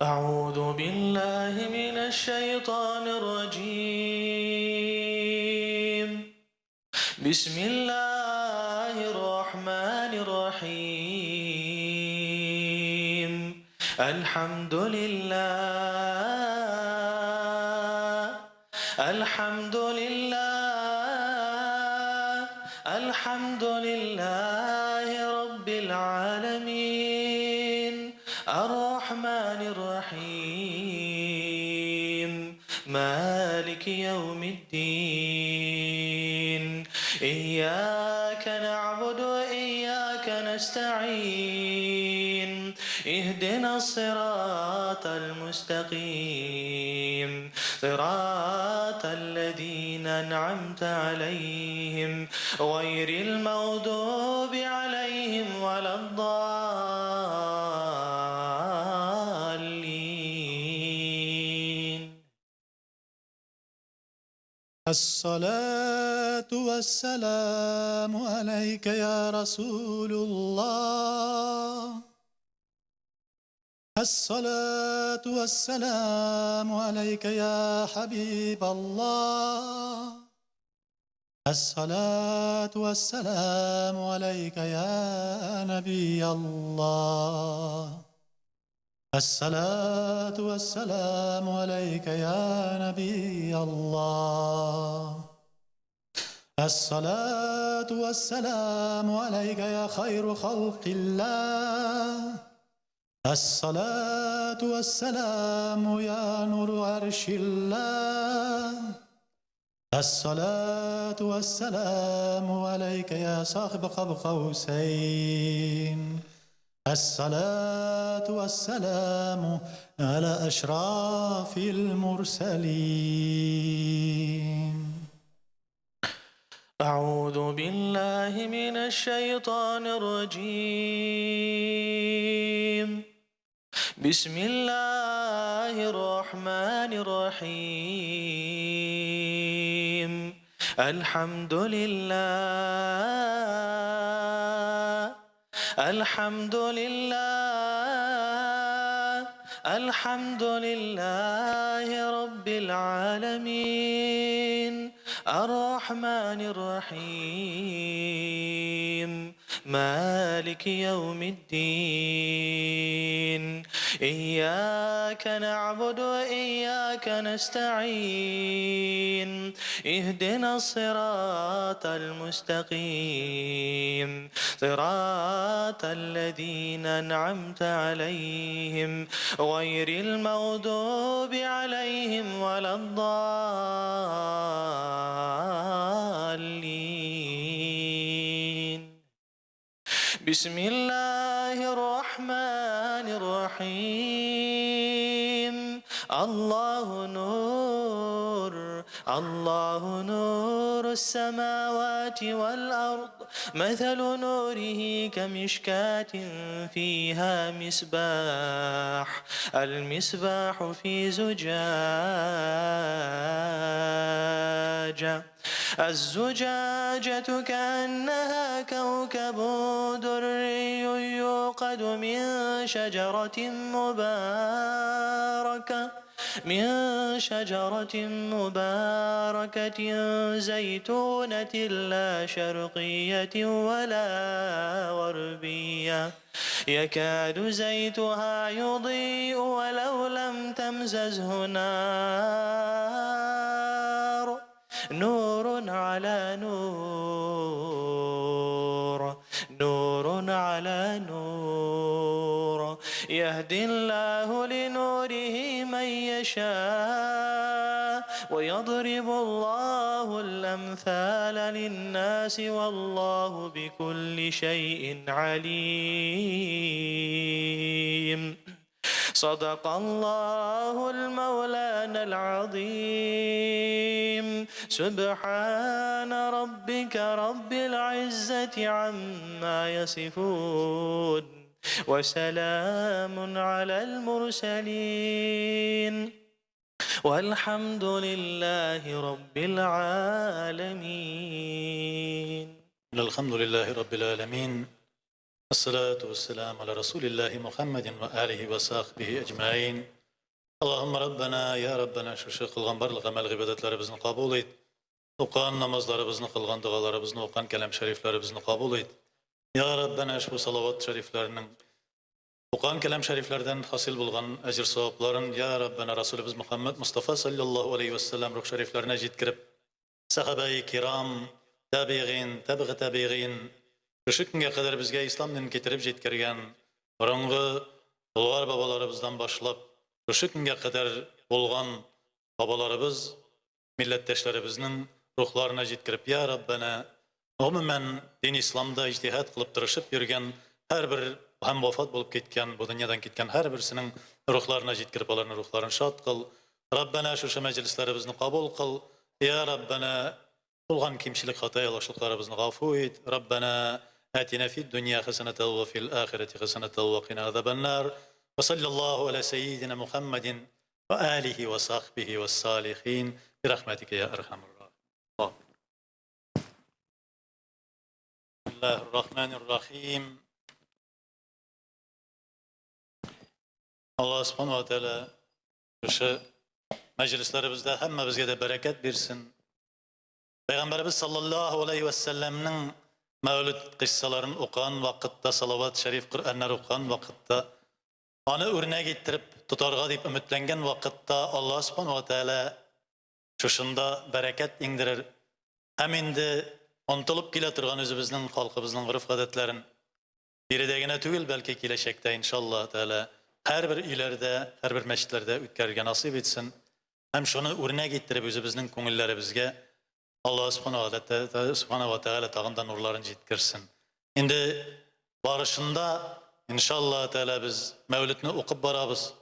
أعوذ بالله من الشيطان الرجيم. بسم الله الرحمن الرحيم. الحمد لله، الحمد لله، الحمد لله رب العالمين، الرحمن الرحيم، مالك يوم الدين، إياك نعبد وإياك نستعين، اهدنا الصراط المستقيم، صراط الذين أنعمت عليهم، غير المغضوب عليهم ولا الضالين. الصلاة والسلام عليك يا رسول الله. الصلاة والسلام عليك يا حبيب الله. الصلاة والسلام عليك يا نبي الله. الصلاة والسلام عليك يا نبي الله. الصلاة والسلام عليك يا خير خلق الله. الصلاة والسلام يا نور عرش الله. الصلاة والسلام عليك يا صاحب قاب قوسين. الصلاة والسلام على أشراف المرسلين. أعوذ بالله من الشيطان الرجيم. بسم الله الرحمن الرحيم. الحمد لله، الحمد لله، الحمد لله رب العالمين، الرحمن الرحيم، مالك يوم الدين، إياك نعبد وإياك نستعين، اهدنا الصراط المستقيم، صراط الذين أنعمت عليهم، غير المغضوب عليهم ولا الضالين. بسم الله الرحمن الرحيم. الله نور، الله نور السماوات والأرض، مثل نوره كمشكاة فيها مصباح، المصباح في زجاجة، الزجاجة كأنها كوكب دري يوقد من شجرة مباركة، من شجرة مباركة زيتونة لا شرقية ولا غربية، يكاد زيتها يضيء ولو لم تمسسه نار، نور على نور، نور على نور، يهدي الله لنوره من يشاء، ويضرب الله الأمثال للناس، والله بكل شيء عليم. صدق الله المولانا العظيم. سبحان ربك رب العزة عما يصفون، وسلام على المرسلين، والحمد لله رب العالمين. الحمد لله رب العالمين، Әссалату вәссәламу аля Расулиллаһи Мухаммадин ва алихи ва сахбихи әҗмәин. Аллаһумма Раббана, я Раббана, шушы кылган барлык гамәл гыйбадәтләребезне кабул ит. Укыган намазларыбызны, кылган догаларыбызны, укыган кәлам шәрифләребезне кабул ит. Я Раббана, ошбу салават шәрифләренең укыган кәлам шәрифләрдән хасил булган әҗер савапларын, я Раббана, Расулыбыз Мухаммад Мустафа саллаллаһу алейхи вәссәлам рух шәрифләренә җиткереп, сахабаи кирам, табигин, табигы табигин, шушы көнгә кадәр безгә ислам динен китереп җиткергән борынгы болгар бабаларыбыздан башлап, шушы көнгә кадәр булган бабаларыбыз, милләттәшләребезнең рухларына җиткереп, я Раббана, гомумән, дин исламда иҗтиһад кылып тырышып йөргән һәрбер һәм вафат булып киткән, бу дөньядан киткән һәрберсенең рухларына җиткереп, аларның рухларын шат кыл. Раббана, шушы мәҗлесләребезне кабул кыл. Я Раббана, булган кимчелек, хата, ялгышлыкларыбызны гафу ит. Раббана, атина фид дөнья хәсәнәтә ва фил ахирәти хәсәнәтә ва кина азабаннар. Ва саллаллаһу аля сәйидина Мухаммадин ва алихи ва сахбихи ва салихин бирахматика я архамар рахимин. Бисмиллаһир рахманир рахим. Аллаһ субхану ва тааля шушы мәҗлесләребездә һәммәбезгә дә бәрәкәт бирсен. Пәйгамбәребез саллаллаһу алейхи ва сәлләмнең мәүлид кыйссаларын укыган вакытта, салават шәриф Коръәннәр укыган вакытта, аны үрнәк иттереп тотарга дип өметләнгән вакытта Аллаһ субхану ва тааля шушында бәрәкәт иңдерер. Һәм инде онытылып килә торган үзебезнең халкыбызның гореф-гадәтләрен биредә генә түгел, бәлки киләчәктә иншаллаһ тәгалә һәрбер өйләрдә, һәрбер мәчетләрдә үткәрергә насыйп итсен. Һәм шуны үрнәк иттереп үзебезнең күңелләребезгә Аллаһ субхана ва тәгалә тагын да нурларын җиткерсен. Инде барышында иншаллаһ тәгалә без Мәүлидне укып барабыз.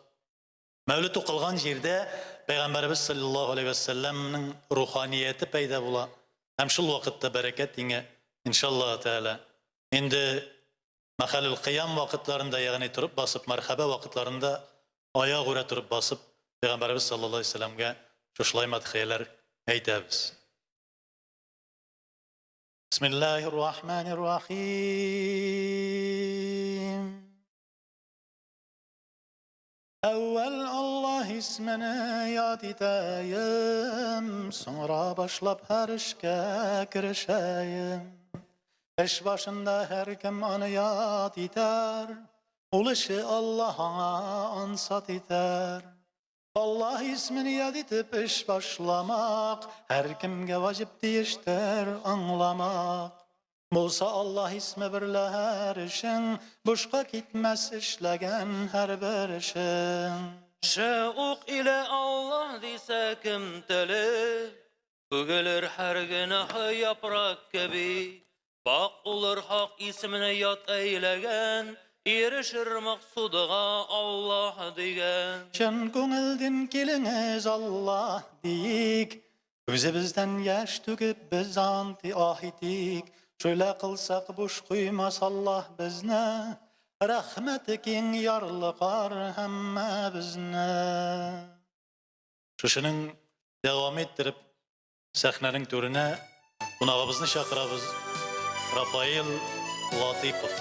Мәүлид укылган җирдә Пәйгамбәребез саллаллаһу алейһи вә сәлләмнең руханияте пәйда була һәм шул вакытта бәрәкәт иңә, иншаллаһ тәгалә. Инде мәхәлүл кыям вакытларында, ягъни торып басып, мәрхәбә вакытларында аягүрә торып басып, Пәйгамбәребез саллаллаһу алейһи вә сәлләмгә шушылай мәдхияләр әйтәбез. Бисмиллаһир рахманир рахим. Әүвәл Аллаһ исмене яд итәем, соңра башлап һәр эшкә керешәем. Эш башында һәркем аны яд итәр, ул эше Аллаһ аңа ансат итәр. Аллаһ исмен яд итеп эш башламак, һәркемгә ваҗиб тиештер аңламак. Булса Аллаһ исме берлә һәр эшең, бушка китмәс эшләгән һәрбер эшең. Шәүк илә Аллаһ дисә кем теле, түгелер һәр гөнаһы япрак кеби. Пакь улыр Хак исеменә ят әйләгән, ирешер максудыга Аллаһ дигән. Чын күңелдин килеңез Аллаһ диик, Күзебездән яшь түгеп без ант аһ итик, Шөйлә кылсак буш куймас Аллаһ безне, Рәхмәте киң ярлыкар һәммәбезне. Шушының дәвам иттереп, сәхнәнең түренә кунагыбызны чакырабыз, Рафаил Латыйпов.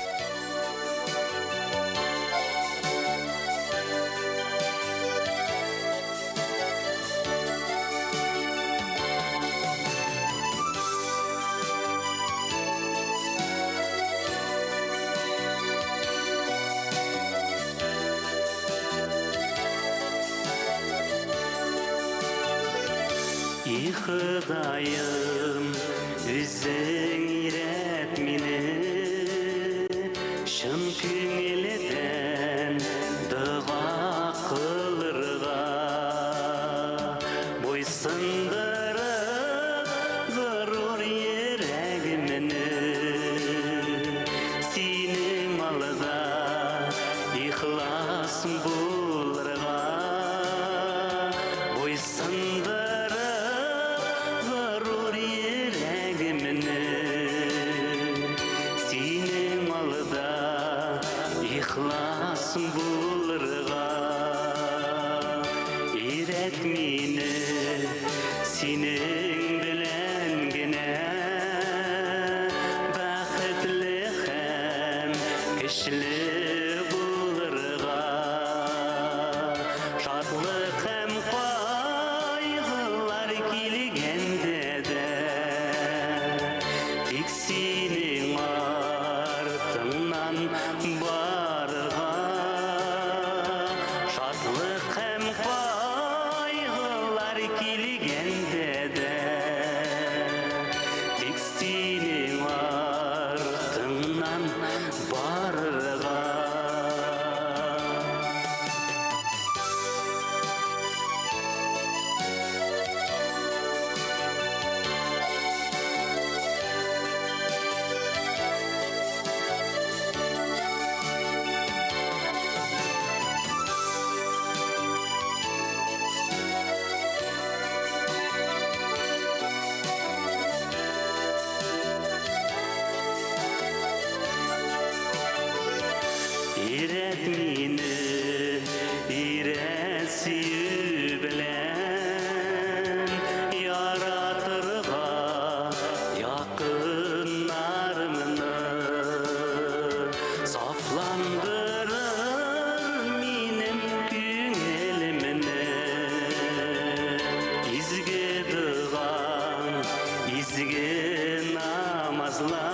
И Ходаем, үзең өйрәт мине чын күңелдән дога кылырга, буйсындырып горур йөрәгемне синең алда ихлас булырга, буйсындырып горур йөрәгемне синең алда ихлас булырга. Өйрәт мине синең белән генә бәхетле һәм Өйрәт мине, өйрәт сөю белән яратырга якыннарымны. Сафландырыр минем күңелемне. Изге догам, изге намазлар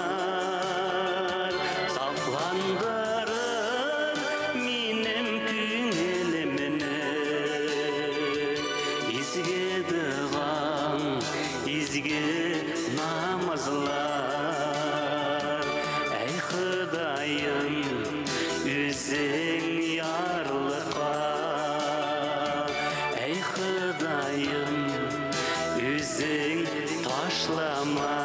сафландырыр минем күңелемне. Изге догам, изге намазлар. Әй Ходаем, үзең ярлыка. Әй Ходаем, үзең ташлама.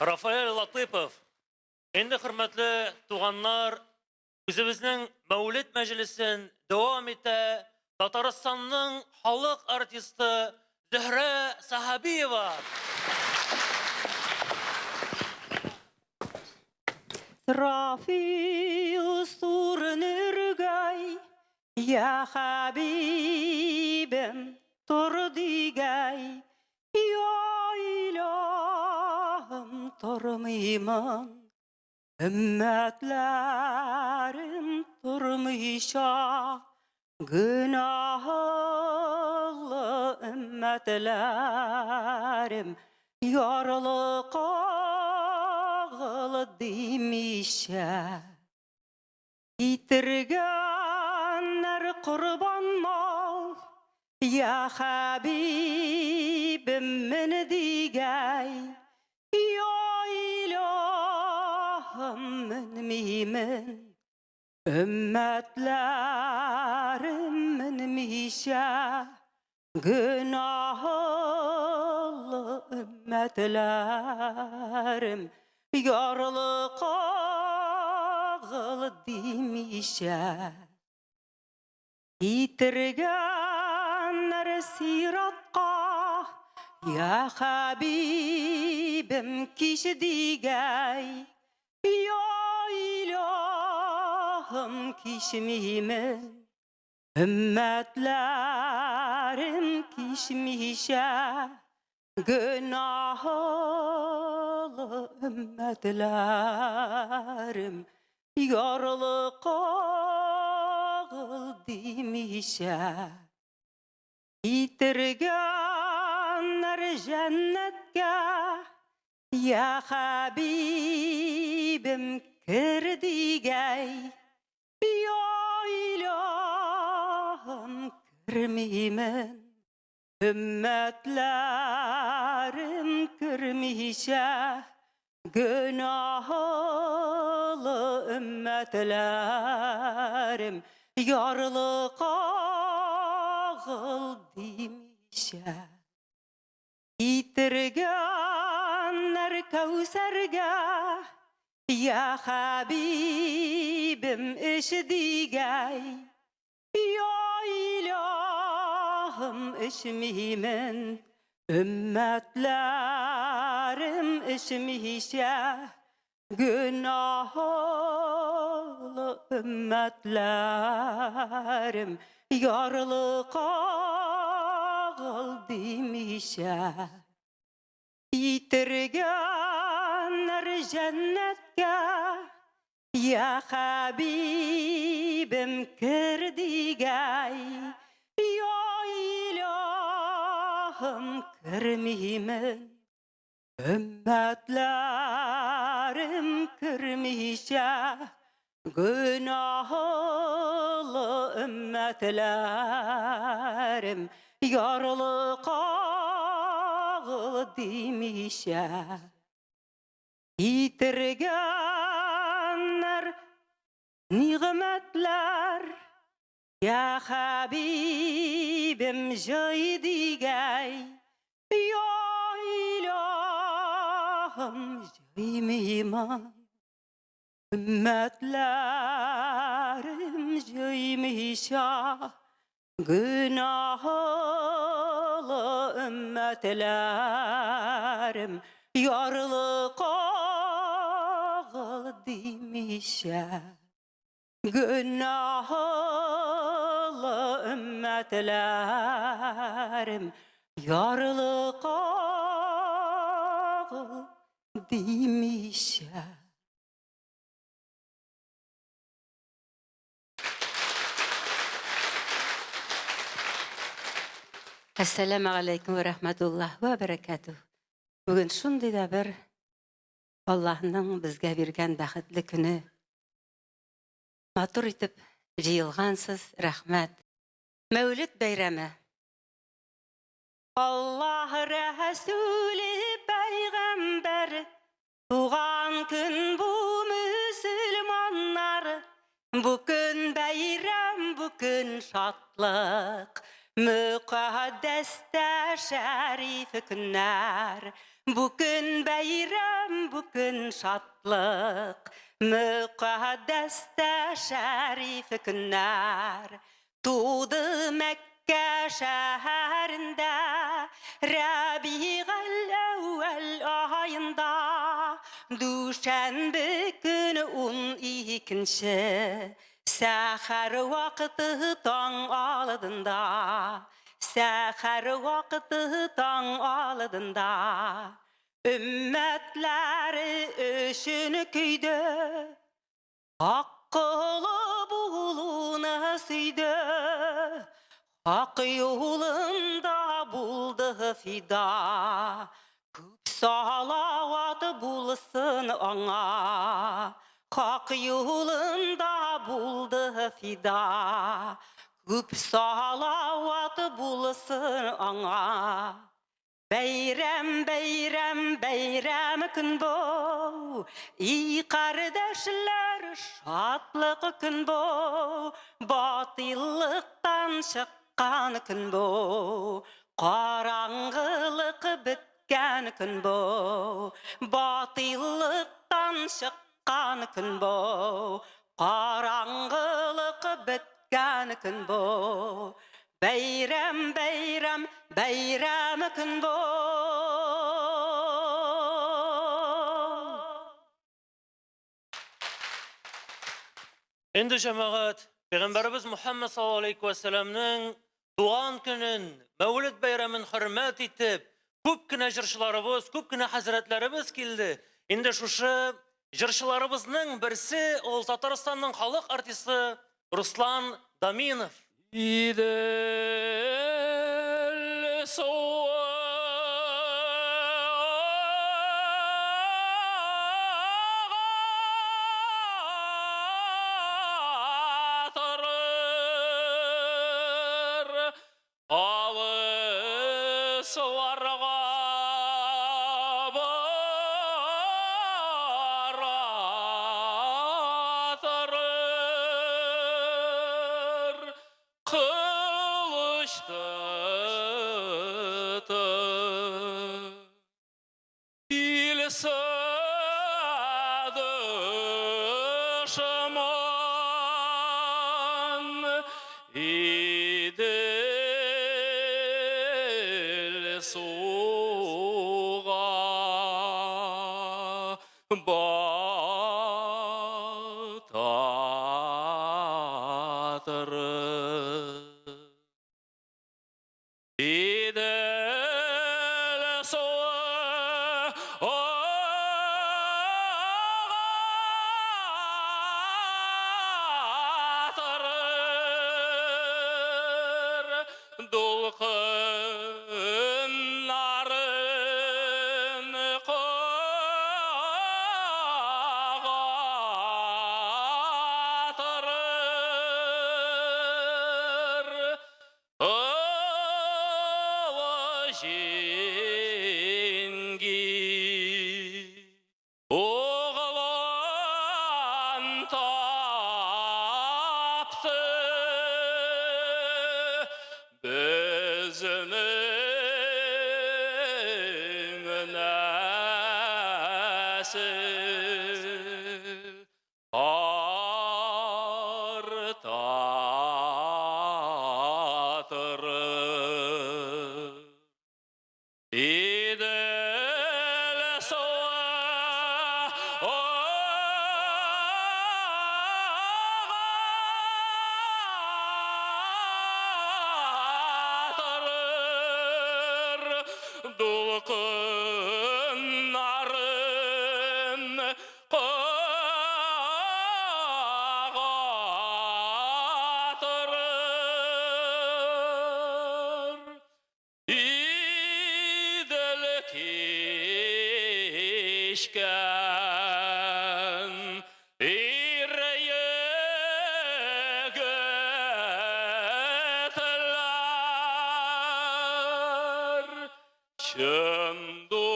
Рафаэль Латыпов. Инде, хөрмәтле туганнар, үзебезнең Мәүлид мәҗлесен дәвам итә Татарстанның халык артисты Зөһрә Сахабиева. Исрафил сурын өргәй, я хәбибем, тор дигәй, я илаһым, тормыймын. Өммәтләрем тормыйча, гөнаһлы өммәтләрем, ярлыкагыл димичә. Китергәннәр корбан мал, я хәбибем, мен дигәй, я илаһым, менмимен. Өммәтләрем менмичә, гөнаһлы өммәтләрем, ярлыкагыл димичә. Китергәннәр сиратка, я хәбибем, кич дигәй, я илаһым, кичмимен. Өммәтләрем кичмичә, гөнаһлы өммәтләрем, ярлыкагыл димичә. Китергәннәр җәннәткә, я хәбибем, кер дигәй, я илаһым, кермимен. Өммәтләрем кермичә, гөнаһлы өммәтләрем, ярлыкагыл димичә. Китергәннәр Кәүсәргә, я хәбибем, эч дигәй, я илаһым, эчмимен. Өммәтләрем эчмичә, гөнаһлы өммәтләрем, ярлыкагыл димичә. Китергәннәр җәннәткә, я хәбибем, кер дигәй, я илаһым, кермимен. Өммәтләрем кермичә, гөнаһлы өммәтләрем, ярлыкагыл димичә. Китергәннәр нигъмәтләр, я хәбибем, җый дигәй, я илаһым, җыймыймын. Өммәтләрем җыймыйча, гөнаһлы өммәтләрем, ярлы кагыл димичә. Günahlı ümmetlerim, yarlı kağıl demişe. Әссәләмә галәйкүм вә рәхмәтуллаһ вә бәрәкәтүһ. Бүген шундый да бер Аллаһның безгә биргән бәхетле көне. Матур итеп җыелгансыз, рәхмәт. Мәүлид бәйрәме. Аллаһ Рәсүле пәйгамбәр туган көн бу мөселманнар. Бу көн бәйрәм, бу көн шатлык. Мөкаддәс тә шәриф көннәр. Бу көн бәйрәм, бу көн шатлык. Мөкаддәс тә шәриф көннәр. Туды Мәккә шәһәрендә, Рәбигаль әүвәл аенда, дүшәнбе көне 12нче, сәхәр вакыты таң алдында. Сәхәр вакыты таң алдында. Өммәтләре өчен көйде, Хак колы булуны сөйде. Хак юлында булды фида. Күп салават булсын аңа. Хак юлында булды фида. Күп салават булсын аңа. Бәйрәм, бәйрәм, бәйрәм көн бу. И кардәшләр, шатлык көн бу. Батыйлыктан чыккан көн бу. Караңгылык беткән көн бу. Батыйлыктан чыккан көн бу. Караңгылык беткән көн бу. Бәйрәм, бәйрәм, бәйрәм көн бу. Инде җәмәгать, Пәйгамбәребез Мухаммад саллаллаһу алейхи ва сәлламнең туган көнен, Мәүлид бәйрәмен хөрмәт итеп, күп кенә җырчыларыбыз, күп кенә хәзрәтләребез килде. Инде шушы җырчыларыбызның берсе ул Татарстанның халык артисты Руслан Даминов. Идел суы ага торыр, алысларга бара торыр. Кылыч тотып, килсә дошман, Идел суга батыр. Идел суы ага торыр, дулкыннарын кага торыр. Олы җиңги углан тапты, безнең нәсел артатыр. Идел суы ага торыр, дулкыннарын кага торыр. Идел кичкән ир-егетләр, чын дусларын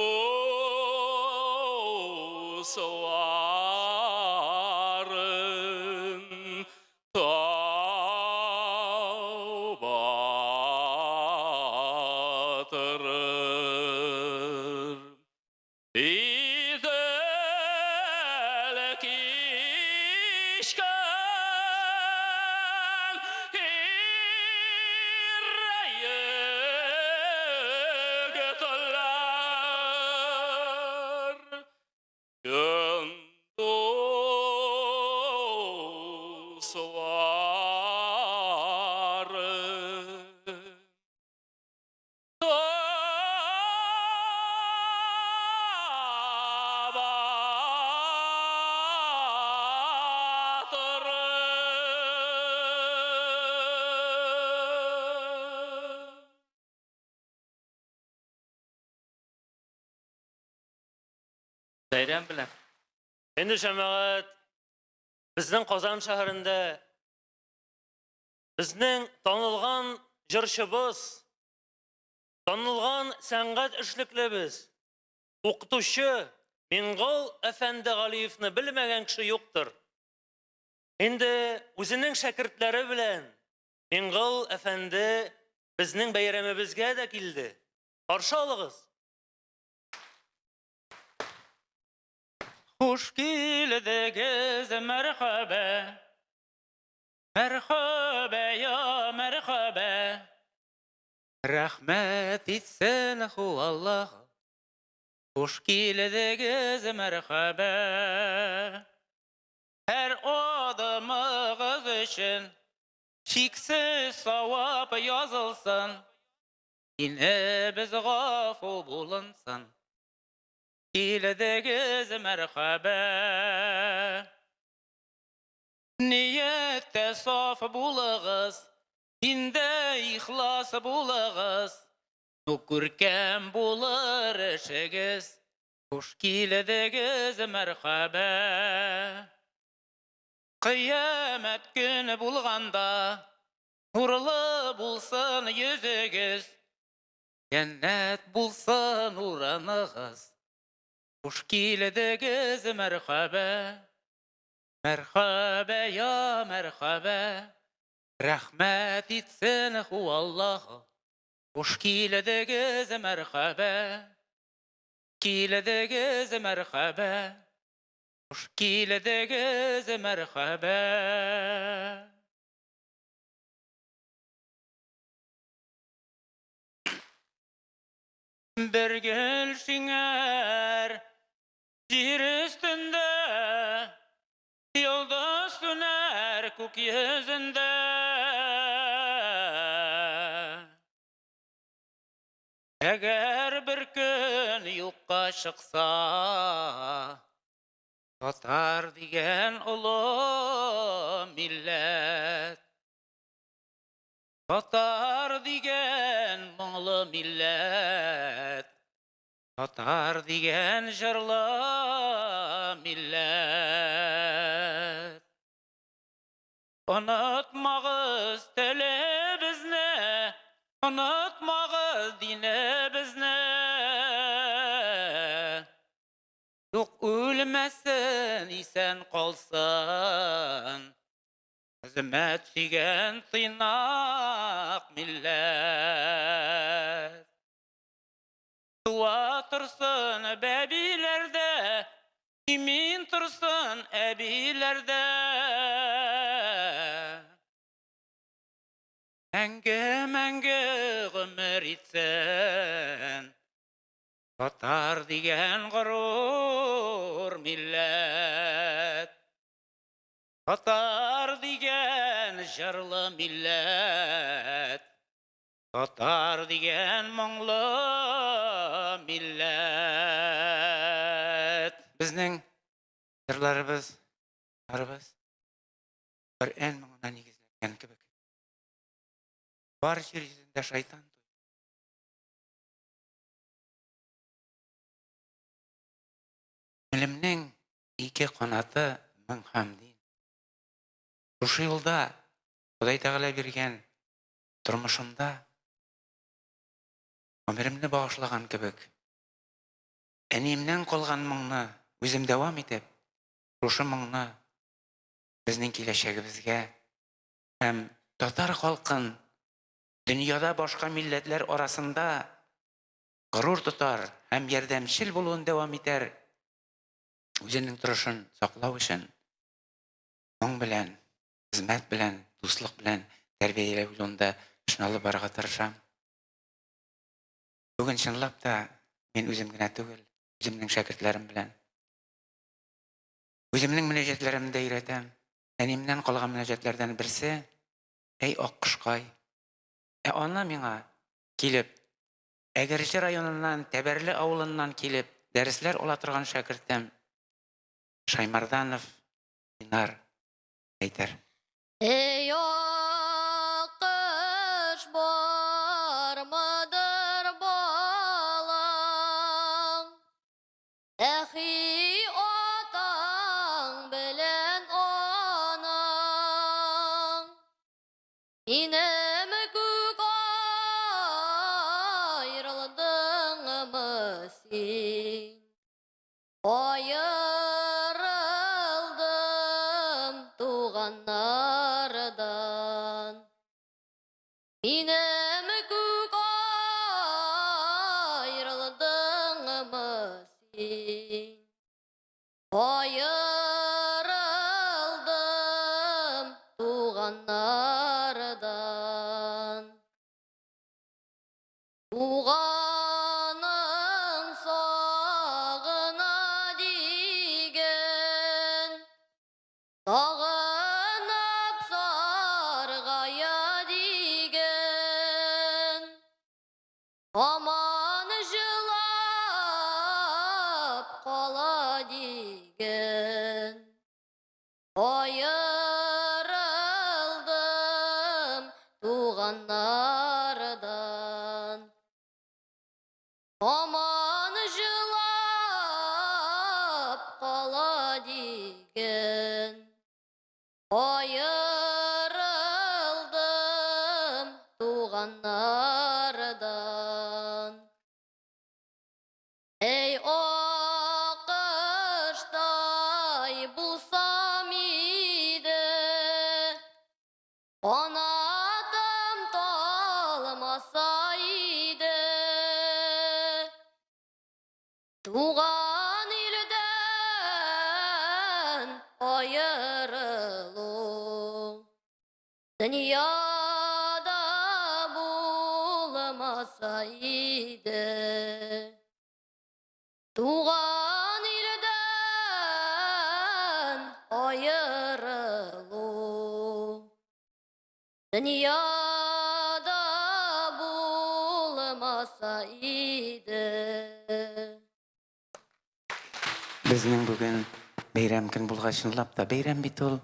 тау батырыр. Идел кичкән ир-егетләр, чын дуслары Батырыр. Бәйрәм белән. Инде җәмәгать, безнең Казан шәһәрендә безнең танылган җырчыбыз, танылган сәнгать эшлеклебез, укытучы Миңгол әфәнде Галиевны белмәгән кеше юктыр. Инде үзенең шәкертләре белән Миңгол әфәнде безнең бәйрәмебезгә дә килде. Каршы алыгыз. Хуш килдегез, мәрхәбә. Мәрхәбә, я мәрхәбә. Рәхмәт итсен ху Аллаһ. Хуш килдегез, мәрхәбә. Һәр адымыгыз өчен чиксез савап язылсын. Динебез гафу булынсын. Килдегез, мәрхәбә. Нияттә саф булыгыз, диндә ихлас булыгыз. Ну күркәм булыр эшегез. Хуш килдегез, мәрхәбә. Кыямәт көне булганда, нурлы булсын йөзегез. Җәннәт булсын урыныгыз. Хуш килдегез, мәрхәбә. Мәрхәбә, я мәрхәбә. Рәхмәт итсен ху Аллаһ. Хуш килдегез, мәрхәбә. Килдегез, мәрхәбә. Хуш килдегез, мәрхәбә. Бер гөл шиңәр җир өстендә, йолдыз сүнәр күк йөзендә. Әгәр бер көн юкка чыкса, татар дигән олы милләт, татар дигән моңлы милләт, татар дигән җырлы милләт. Онытмагыз телебезне, онытмагыз динебезне. Юк үлмәсен, исән калсын. Хезмәт сөйгән тыйнак милләт. Туа торсын бәбиләрдә, имин торсын әбиләрдә. Мәңге, мәңге гомер итсен. Татар дигән горур милләт. Татар дигән җырлы милләт. Татар дигән моңлы милләт. Безнең җырларыбыз, барыбыз Коръән моңына нигезләнгән кебек. Бар җир йөзендә шайтан туе. Күңелемнең ике канаты моң һәм дин. Шушы юлда Ходай Тәгалә биргән тормышымда гомеремне багышлаган кебек, әниемнән калган моңны үзем дәвам итеп, шушы моңны безнең киләчәгебезгә һәм татар халкын дөньяда башка милләтләр арасында горур тотар һәм ярдәмчел булуын дәвам итәр, үзенең торышын саклау өчен моң белән, хезмәт белән, дуслык белән тәрбияләү юлында эшне алып барырга тырышам. Бүген чынлап та мин үзем генә түгел, үземнең шәкертләрем белән. Үземнең мөнәҗәтләремне дә өйрәтәм. Әниемнән калган мөнәҗәтләрдән берсе Әй аккошкай. Ә аны миңа килеп Әгерҗе районыннан, Тәбәрле авылыннан килеп, дәресләр ала торган шәкертем Шаймарданов Динар әйтер. Эй, аккош, бармыдыр балаң? Әхи атаң белән анаң. Минем күк аерылдыңмы син? Аерылдым туганнардан. Минем күк аерылдыңмы син? Аерылдым туганнардан. Туганың сагына диген, сагынып саргая диген. Һаман җылап кала диген. Аерылдым туганнардан. Һаман җылап кала диген. Аерылдым туганнардан. Эй, аккоштай булсам иде, канатым талмаса иде. Туган илдән аерылу дөньяда булмаса иде. Туган илдән аерылу дөньяда булмаса иде. Безнең бүген бәйрәм көн булгач, чынлап та бәйрәм бит ул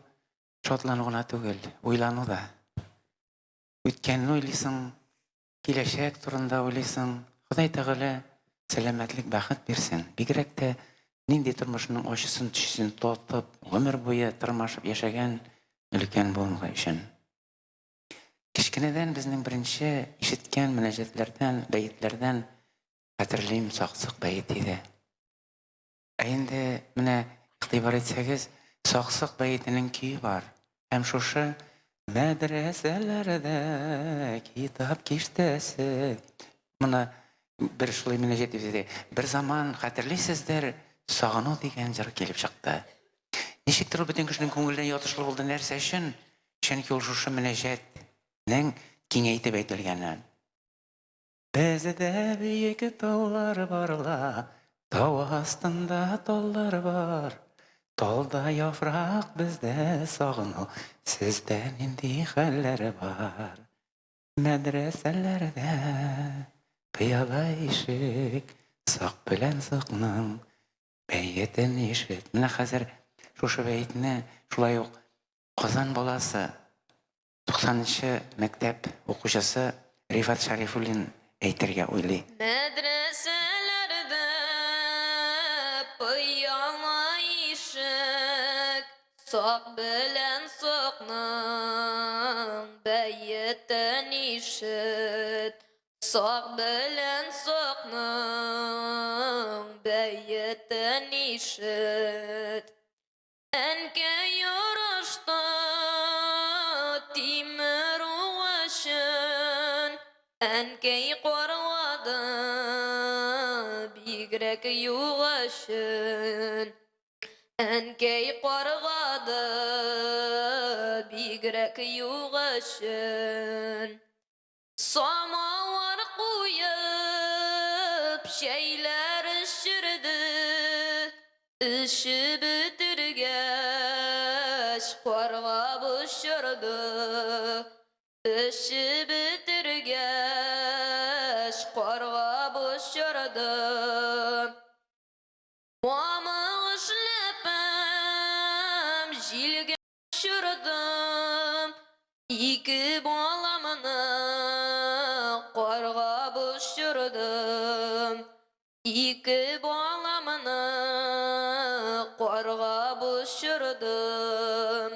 шатлану гына түгел, уйлану да. Үткәнне уйлыйсың, киләчәк турында уйлыйсың. Ходай Тәгалә сәламәтлек, бәхет бирсен. Бигрәк тә нинди тормышның ачысын, төчесен татып, гомер буе тырмашып яшәгән өлкән буынга өчен. Кечкенәдән безнең беренче ишеткән мөнәҗәтләрдән, бәетләрдән хәтерлим, Саксык бәет иде. Ә инде менә игътибар итсәгез, Саксык бәетенең көе бар. Һәм шушы мәдрәсәләрдә китап киштәсе. Моны бер шулай мөнәҗәт дип әйтә. Бер заман хәтерлисездер, Сагыну дигән җыр килеп чыкты. Ничектер ул бөтен кешенең күңеленә ятышлы булды. Нәрсә өчен? Чөнки ул шушы мөнәҗәтнең киңәйтеп әйтелгәне. Бездә биек таулар бар ла, тау астында таллар бар. Талда яфрак, бездә сагыну, сездә нинди хәлләр бар? Мәдрәсәләрдә пыяла ишек, сак белән сакның бәетен ишет. Менә хәзер шушы бәетне шулай ук Казан баласы, 90 нчы мәктәп укучысы Рифат Шәрифуллин әйтергә уйлый. Мәдрәсәләрдә пыяла ишек, Сак белән сакның бәетен ишет. Сак белән сакның бәетен ишет. Әнкәй ярышты тимер угычын, Әнкәй карлады бигрәк югачын. Әнкәй каргады бигрәк югачын. Самавыр куеп, чәйләр эчерде. Эчеп бетергәч, карга очырды. Эчеп бетергәч, карга очырды. Мамык эшләпәм җилгә очырдым. Ике баламны карга очырдым. Ике баламны карга очырдым.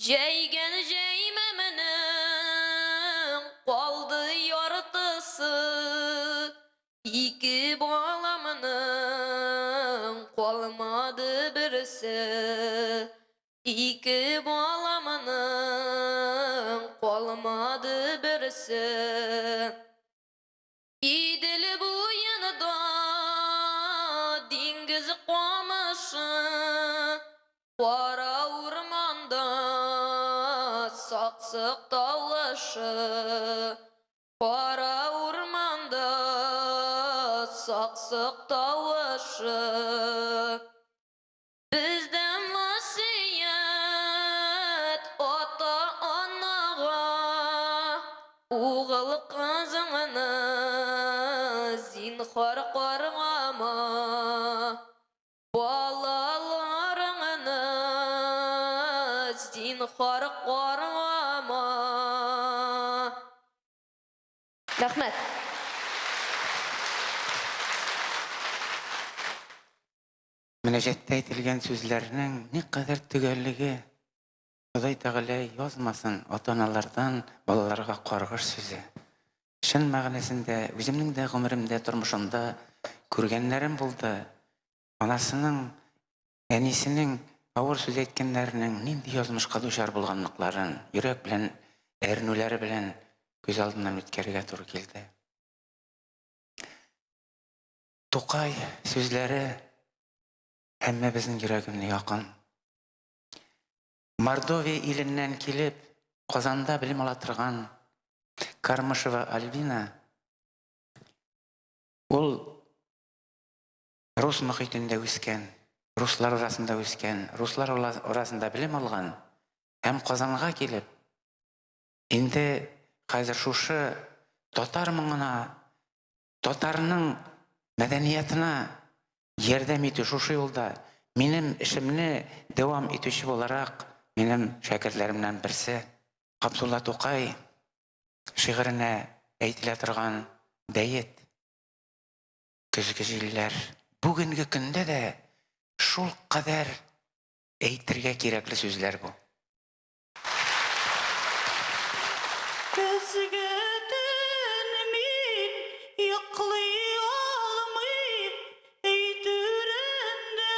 Җәйгән җәймәмнең калды яртысы. Ике баламның калмады берсе. Ике баламның калмады берсе. Идел буенда диңгез камышы, кара урманда саксык тавышы. Кара урманда саксык тавышы. Бездән васыять ата-анага, угыл кызыңны зинхар каргама, балаларыңны зинхар каргама. Рәхмәт. Мөнәҗәттә әйтелгән сүзләрнең никадәр төгәллеге, Ходай Тәгалә язмасын ата-аналардан балаларга каргыш сүзе. Чын мәгънәсендә үземнең дә гомеремдә, тормышымда күргәннәрем булды. Анасының, әнисенең авыр сүз әйткәннәренең нинди язмышка дучар булганлыкларын йөрәк белән әрнүләре белән күз алдыннан үткәрергә туры килде. Тукай сүзләре һәммәбезнең йөрәгенә якын. Мордовия иленнән килеп, Казанда белем ала торган Кармышева Альбина ул рус мохитендә үскән, руслар арасында үскән, руслар арасында белем алган һәм Казанга килеп, инде хәзер шушы татар моңына, татарның мәдәниятына ярдәм итү, шушы юлда минем эшемне дәвам итүче буларак, минем шәкертләремнән берсе Габдулла Тукай шигыренә әйтелә торган бәет Көзге җилләр бүгенге көндә дә шул кадәр әйтергә кирәкле сүзләр бу. Көзге төн мин йоклый алмыйм, өй түрендә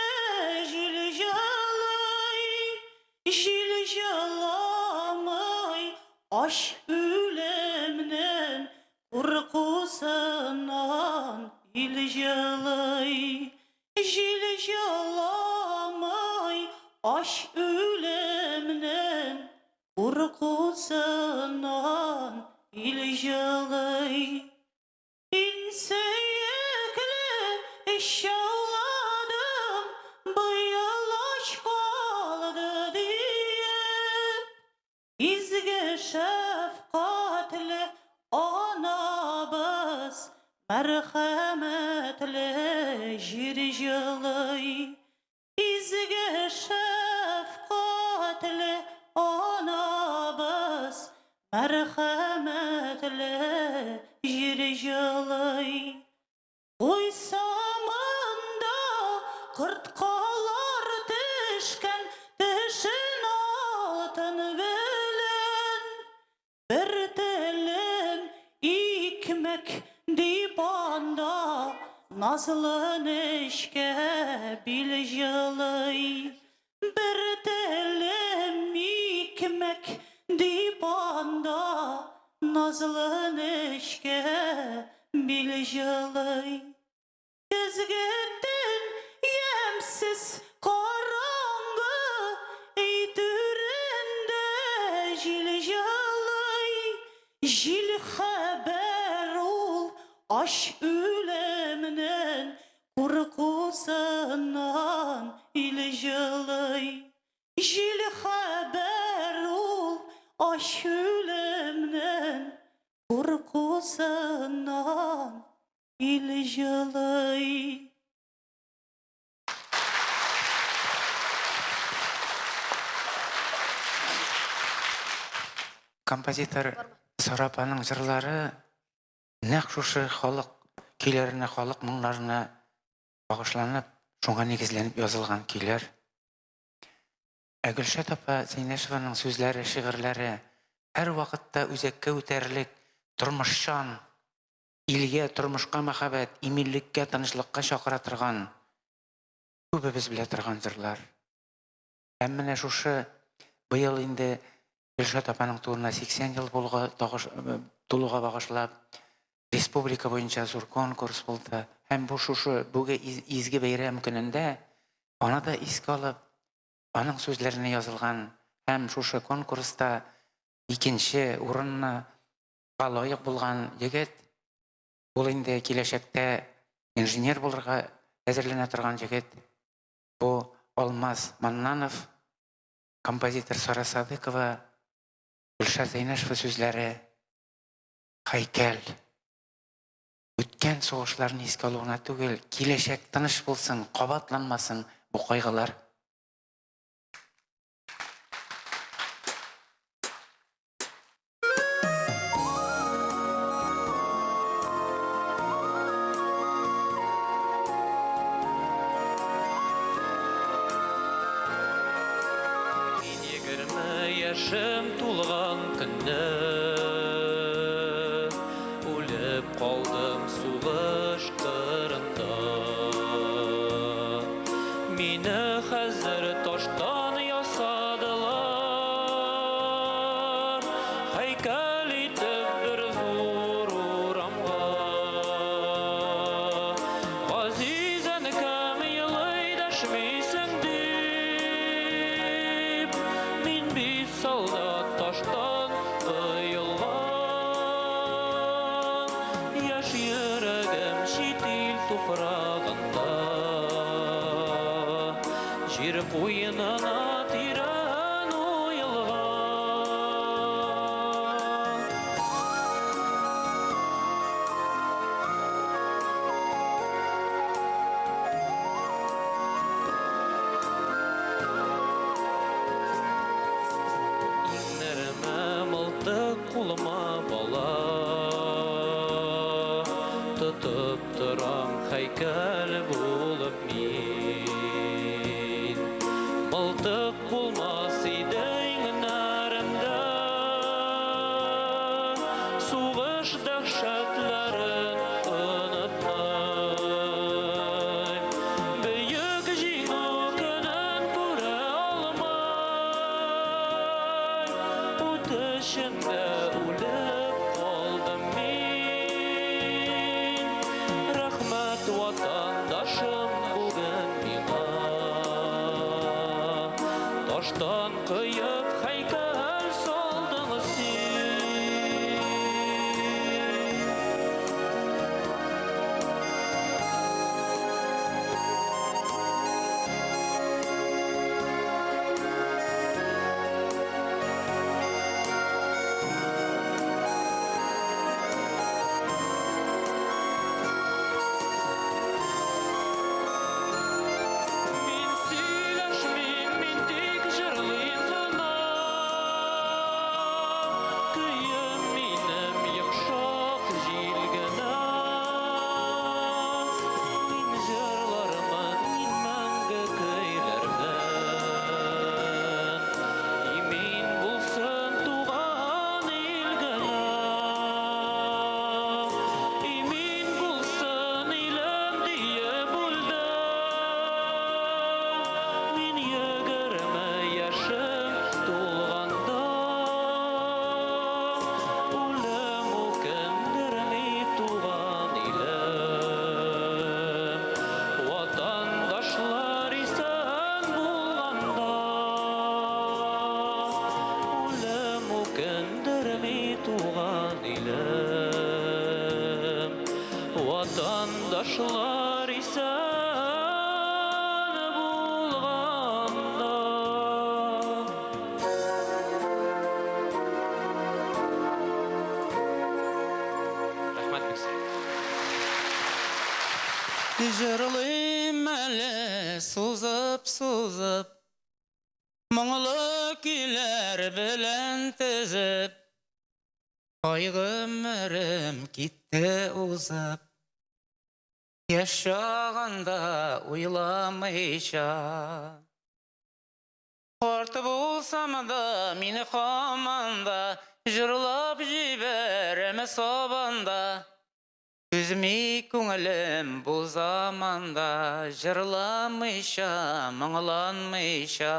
җил җылый, җил җыламый, ач үлемнең куркусыннан ил җылый. Җил җыламый, ач үлемнең куркусыннан ил җылый. Өч ауладым, быел ач калды диеп. Изге шәфкатьле анабыз, мәрхәмәтле җир җылый. Изге шәфкатьле анабыз, мәрхәмәтле җир җылый. Куйсамында корткалар төшкән, тешен алтын белән. Бер телем икмәк дип анда назлы нечкә бил җылый. Бер телем икмәк дип анда назлы нечкә бил җылый. Көзге төн ямьсез караңгы, өй түрендә җил җылый. Җил хәбәр ул ач үлемнең куркусыннан ил җылый. Җил хәбәр ул ач үлемнең куркусыннан ил җылый. Композитор Сара апаның җырлары нәкъ шушы халык көйләренә, халык моңнарына багышланып, шуңа нигезләнеп язылган көйләр. Ә Гөлшат апа Зәйнәшеваның сүзләре, шигырьләре һәрвакытта үзәккә үтәрлек, тормышчан, илгә, тормышка мәхәббәт, иминлеккә, тынычлыкка чакыра торган, күбебез белә торган җырлар. Һәм менә шушы быел инде Гөлшат апаның тууына 80 ел булга, тулуга багышлап, республика буенча зур конкурс булды. Һәм бу шушы бүге изге бәйрәм көнендә аны да искә алып, аның сүзләренә язылган һәм шушы конкурста икенче урынны лаек булган егет, ул инде киләчәктә инженер булырга әзерләнә торган егет, бу Алмаз Маннанов, композитор Сара Садыкова, Гөлшат Зәйнәшева сүзләре, Һәйкәл. Үткән сугышларны искә алу гына түгел, киләчәк тыныч булсын, кабатланмасын бу кайгылар. Мин 20 яшем тулган көнне үлеп калдым сугыш кырында. Мине хәзер таштан ясадылар, һәйкәл итеп бер зур урамга. Газиз әнкәм елый, дәшмисең дип, мин бит солдат таштан коелган. Яшь йөрәгем чит ил туфрагында, җир куенына тирән уелган. Иңнәремә мылтык, кулыма бала, тотып торам һәйкәл булып мин. Мылтык булмас иде иңнәремдә, сугыш дәһшәтләрен онытмыйм. Бөек Җиңү көнен күрә алмай, ут эчендә үлеп калдым мин. Рәхмәт, ватандашым, бүген миңа. Ватандашлар исән булганда. Рәхмәт бик сезгә. Җырлыйм әле сузып-сузып, Моңлы көйләр белән тезеп, Ай гомерем китте узып, Яшь чагында уйламыйча. Карт булсам да, мин һаман да Җырлап җибәрәм сабанда. Түзми күңелем бу заманда Җырламыйча, моңланмыйча.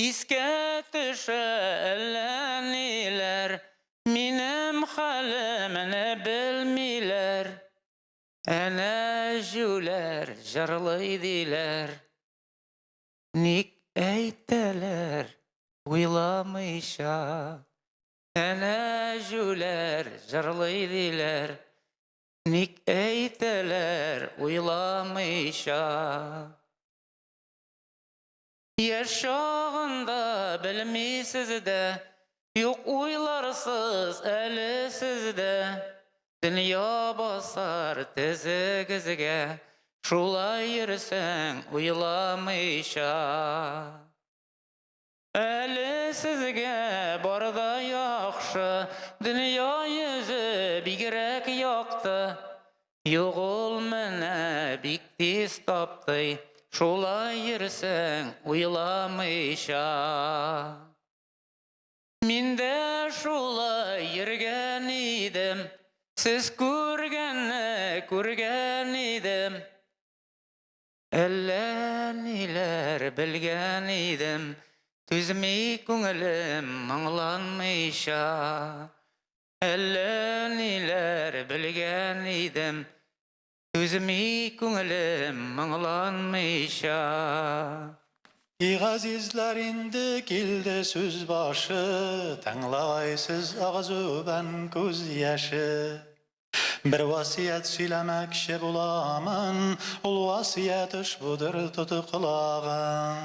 Искә төшә әллә ниләр, Минем хәлемне белмиләр. Әнә җүләр җырлый диләр. Ник әйтәләр уйламыйча. Әнә җүләр җырлый диләр. Ник әйтәләр уйламыйча. Яшь чагында белмисез дә, Юк уйларсыз әле сездә. Дөнья басар тезегезгә, Шулай йөрсәң уйламыйча. Әле сезгә бар да яхшы, Дөнья йөзе бигрәк якты. Юк ул менә бик тиз таптый, Шулай йөрсәң уйламыйча. Мин дә шулай йөргән идем, Сез күргәнне күргән идем. Әллә ниләр белгән идем, Түзми күңелем моңланмыйча. Әллә ниләр белгән идем, Түзми күңелем моңланмыйча. И газизләр, инде килде сүз башы, Тыңлагайсыз агызудан күз яше. Бер васыять сөйләмәкче буламын, Ул васыять ошбудыр, тоты колагың.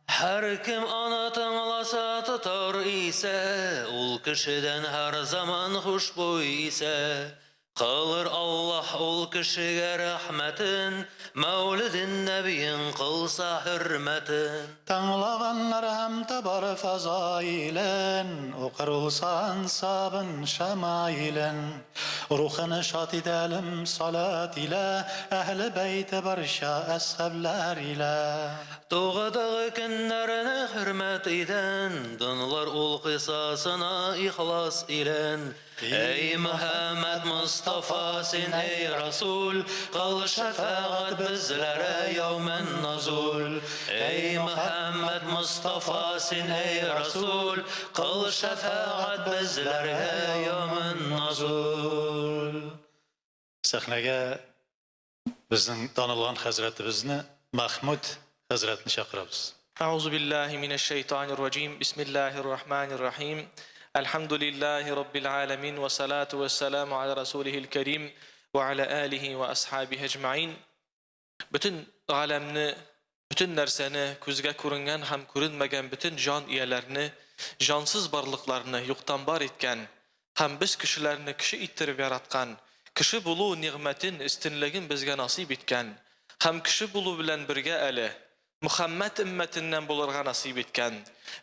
Һәркем аны тыңласа, тотар исә, Ул кешедән һәр заман хушбуй исә. Кылыр Аллаһ ул кешегә рәхмәтен, Мәүледен нәбиең кылса хөрмәтен. Тыңлаганнар һәм табар фазаилен, Укыр ул сан-сабын шамаилен. Рухын шат итәлем салат илә, Әһле бәйте барча әсхаблар илә. Тугыдагы көннәрне хөрмәт идән, Дынлар ул кыйсасына ихлас илән. Әй Мөхәммәд Мостафа, син әй Расул, Кыл шәфәгать безләрә яумен назул. Әй Мөхәммәд Мостафа, син әй Расул, Кыл шәфәгать безләргә яумен назул. Сәхнәгә безнең танылган хәзрәтебезне Мәхмүт хәзрәтне чакырабыз. أعوذ بالله من الشيطان الرجيم بسم الله الرحمن الرحيم الحمد لله رب العالمين والصلاة والسلام على رسوله الكريم وعلى آله وأصحابه أجمعين Бөтен галәмне, бөтен нәрсәне, күзгә күренгән һәм күренмәгән бөтен җан ияләрне, җансыз барлыкларны юктан бар иткән һәм без кешеләрне кеше иттереп яраткан, кеше булу нигъмәтен, өстенлеген безгә насыйп иткән һәм кеше булу белән бергә әле Мөхәммәд өммәтеннән булырга насыйп иткән,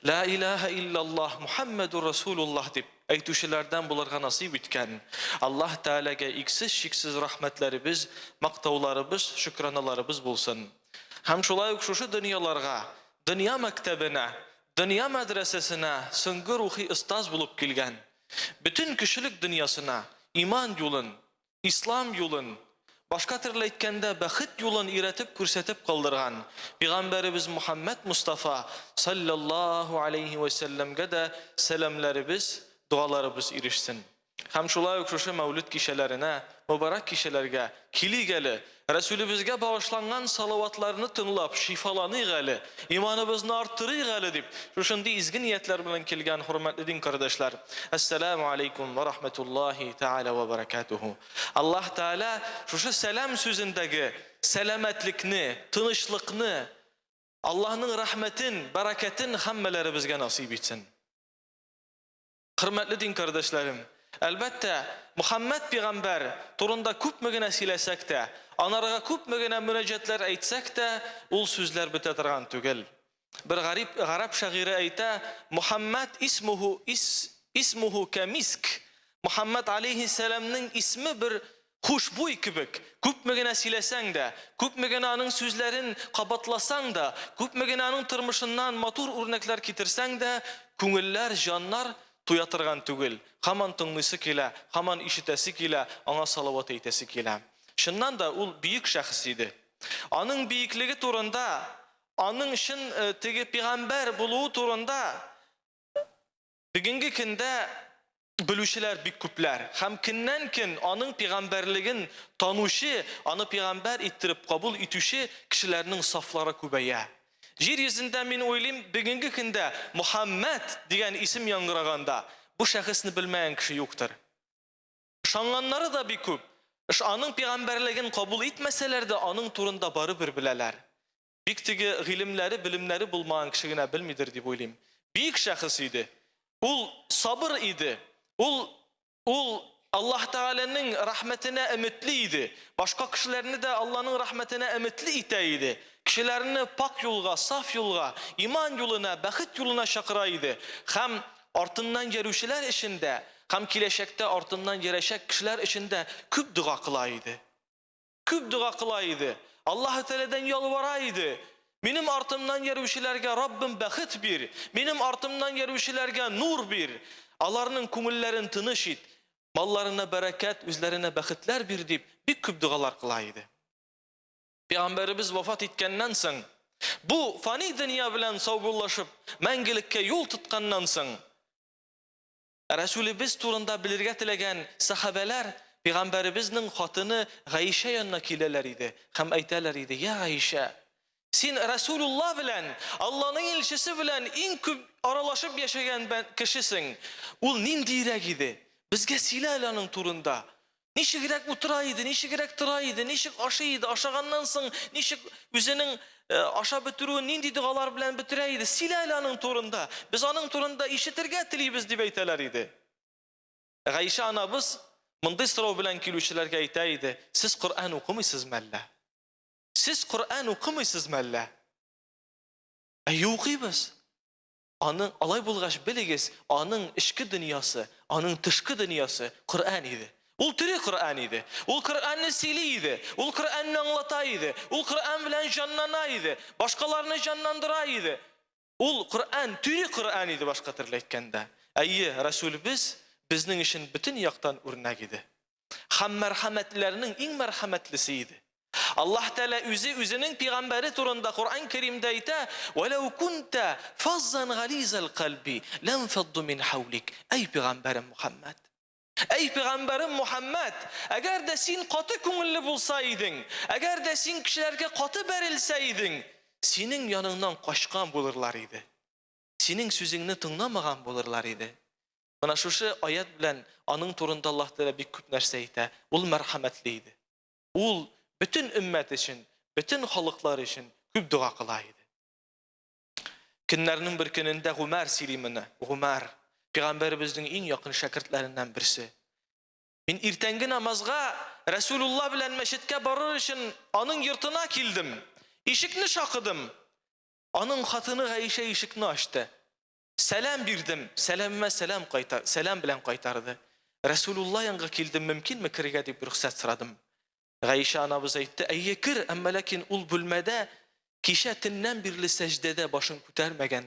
Лә илаһә илляллаһ, Мухәммәдүр Расулуллаһ дип әйтүчеләрдән булырга насыйп иткән Аллаһ Тәгаләгә иксез-чиксез рәхмәтләребез, мактауларыбыз, шөкраналарыбыз булсын. Һәм шулай ук шушы дөньяларга, дөнья мәктәбенә, дөнья мәдрәсәсенә соңгы рухи остаз булып килгән, бөтен кешелек дөньясына иман юлын, Ислам юлын, башка төрле әйткәндә, бәхет юлын өйрәтеп, күрсәтеп калдырган Пигамбәребез Мухәммәд Мостафа салләллаһу аләйһи вә сәлләмгә дә сәламләребез, догаларыбыз ирешсен. Һәм шулай ук шушы Мәүлид кичәләренә, мөбарәк кичәләргә килик әле, Рәсүлебезгә багышланган салаватларны тыңлап, шифаланыйк әле, иманыбызны арттырыйк әле дип, шушындый изге ниятләр белән килгән хөрмәтле дин кардәшләр, Әссәламү алейкум вә рахмәтуллаһи тәгалә вә бәрәкәтүһү. Аллаһ Тәгалә шушы сәлам сүзендәге сәламәтлекне, тынычлыкны, Аллаһның рәхмәтен, бәрәкәтен һәммәләребезгә насыйп итсен. Хөрмәтле дин кардәшләрем, әлбәттә, Мөхәммәд пигамбәр турында күпме генә сөйләсәк тә, анарга күпме генә мөрәҗәтләр әйтсәк тә, ул сүзләр бетә торган түгел. Бер гарип гарәп шагыйре әйтә, Мөхәммәд исмуху ис, исмуху кәмиск. Мөхәммәд алейһиссәламнең исме бер хушбуй кебек. Күпме генә сөйләсәң дә, күпме генә аның сүзләрен кабатласаң да, күпме генә аның тормышыннан матур үрнәкләр китерсәң дә, күңелләр, җаннар туя торган түгел. Һаман тыңлыйсы килә, һаман ишетәсе килә, аңа салават әйтәсе килә. Чыннан да ул бөек шәхес иде. Аның биеклеге турында, аның чын теге пигамбәр булуы турында Бүгенге көндә белүчеләр бик күпләр һәм көннән-көн аның пигамбәрлеген танучы, аны пигамбәр иттереп кабул итүче кешеләрнең сафлары күбәя. Җир йөзендә, мин уйлыйм, бүгенге көндә Мөхәммәд дигән исем яңгыраганда, бу шәхесне белмәгән кеше юктыр. Ышанганнары да бик күп. Аның пигамбәрлеген кабул итмәсәләр дә, аның турында барыбер беләләр. Бик теге гыйлемнәре, белемнәре булмаган кеше генә белмидер дип уйлыйм. Бөек шәхес иде. Ул сабыр иде. Ул ул Аллаһ Тәгаләнең рәхмәтенә өметле иде. Башка кешеләрне дә Аллаһның рәхмәтенә өметле итә иде. Кешеләрне пакь юлга, саф юлга, иман юлына, бәхет юлына чакыра иде. Һәм артыннан йөрүчеләр өчен дә, һәм киләчәктә артыннан йөрәчәк кешеләр өчен дә күп дога кыла иде. Күп дога кыла иде. Аллаһы Тәгаләдән ялвара иде. Минем артымнан йөрүчеләргә, Раббым, бәхет бир. Минем артымнан йөрүчеләргә нур бир. Аларның күңелләрен тыныч ит. Малларына бәрәкәт, үзләренә бәхетләр бир дип, бик күп догалар кыла иде. Пәйгамбәребез вафат иткәннән соң, бу фани дөнья белән саубуллашып, мәңгелеккә юл тотканнан соң, Рәсүлебез турында белергә теләгән сәхабәләр пәйгамбәребезнең хатыны Гаишә янына киләләр иде һәм әйтәләр иде, Я Гаишә, син Рәсүлулла белән, Алланың илчесе белән иң күп аралашып яшәгән кешесең. Ул ниндиерәк иде? Безгә сөйлә әле аның турында. Ничегрәк утыра иде, ничегрәк тора иде, ничек ашый иде, ашаганнан соң ничек үзенең э, ашап бетерүен нинди догалар белән бетерә иде. Сөйлә әле аның турында. Без аның турында ишетергә телибез дип әйтәләр иде. Гайшә анабыз мондый сорау белән килүчеләргә әйтә иде, сез Коръән укымыйсызмы әллә? Сез Коръән укымыйсызмы әллә? Әйе, укыйбыз. Аның, алай булгач, белегез, аның эчке дөньясы, аның тышкы дөньясы Коръән иде. Ул тере Коръән иде. Ул Коръәнне сөйли иде. Ул Коръәнне аңлата иде. Ул Коръән белән җанлана иде. Башкаларны җанландыра иде. Ул Коръән, тере Коръән иде, башка төрле әйткәндә. Әйе, Рәсүлебез безнең өчен бөтен яктан үрнәк иде. Һәм мәрхәмәтлеләрнең иң мәрхәмәтлесе иде. Аллаһ Тәгалә үзе үзенең пигамбәре турында Коръән Кәримдә әйтә, "Вәләү кунта фаззан гализал кальби, ләнфадду мин хаулик." Әй пигамбәрем Мухаммад! Әй пигамбәрем Мухаммад, әгәр дә син каты күңелле булса идең, әгәр дә син кешеләргә каты бәрелсә идең, синең яныңнан качкан булырлар иде. Синең сүзеңне тыңламаган булырлар иде. Менә шушы аят белән аның турында Аллаһ Тәгалә бик күп нәрсә әйтә. Ул мәрхәмәтле иде. Ул бөтен өммәт өчен, бөтен халыклар өчен күп дога кыла иде. Көннәрнең бер көнендә Гумәр сөйли моны. Гумәр, пәйгамбәребезнең иң якын шәкертләреннән берсе. Мин иртәнге намазга Рәсүлулла белән мәчеткә барыр өчен аның йортына килдем. Ишекне шакыдым. Аның хатыны Гаишә ишекне ачты. Сәлам бирдем, сәламемә сәлам кайта, сәлам белән кайтарды. Рәсүлулла янга килдем, мөмкинме керергә дип рөхсәт сорадым. Гаишә анабыз әйтте, әйе кер, әмма ләкин ул бүлмәдә кичә төннән бирле сәҗдәдә башын күтәрмәгән.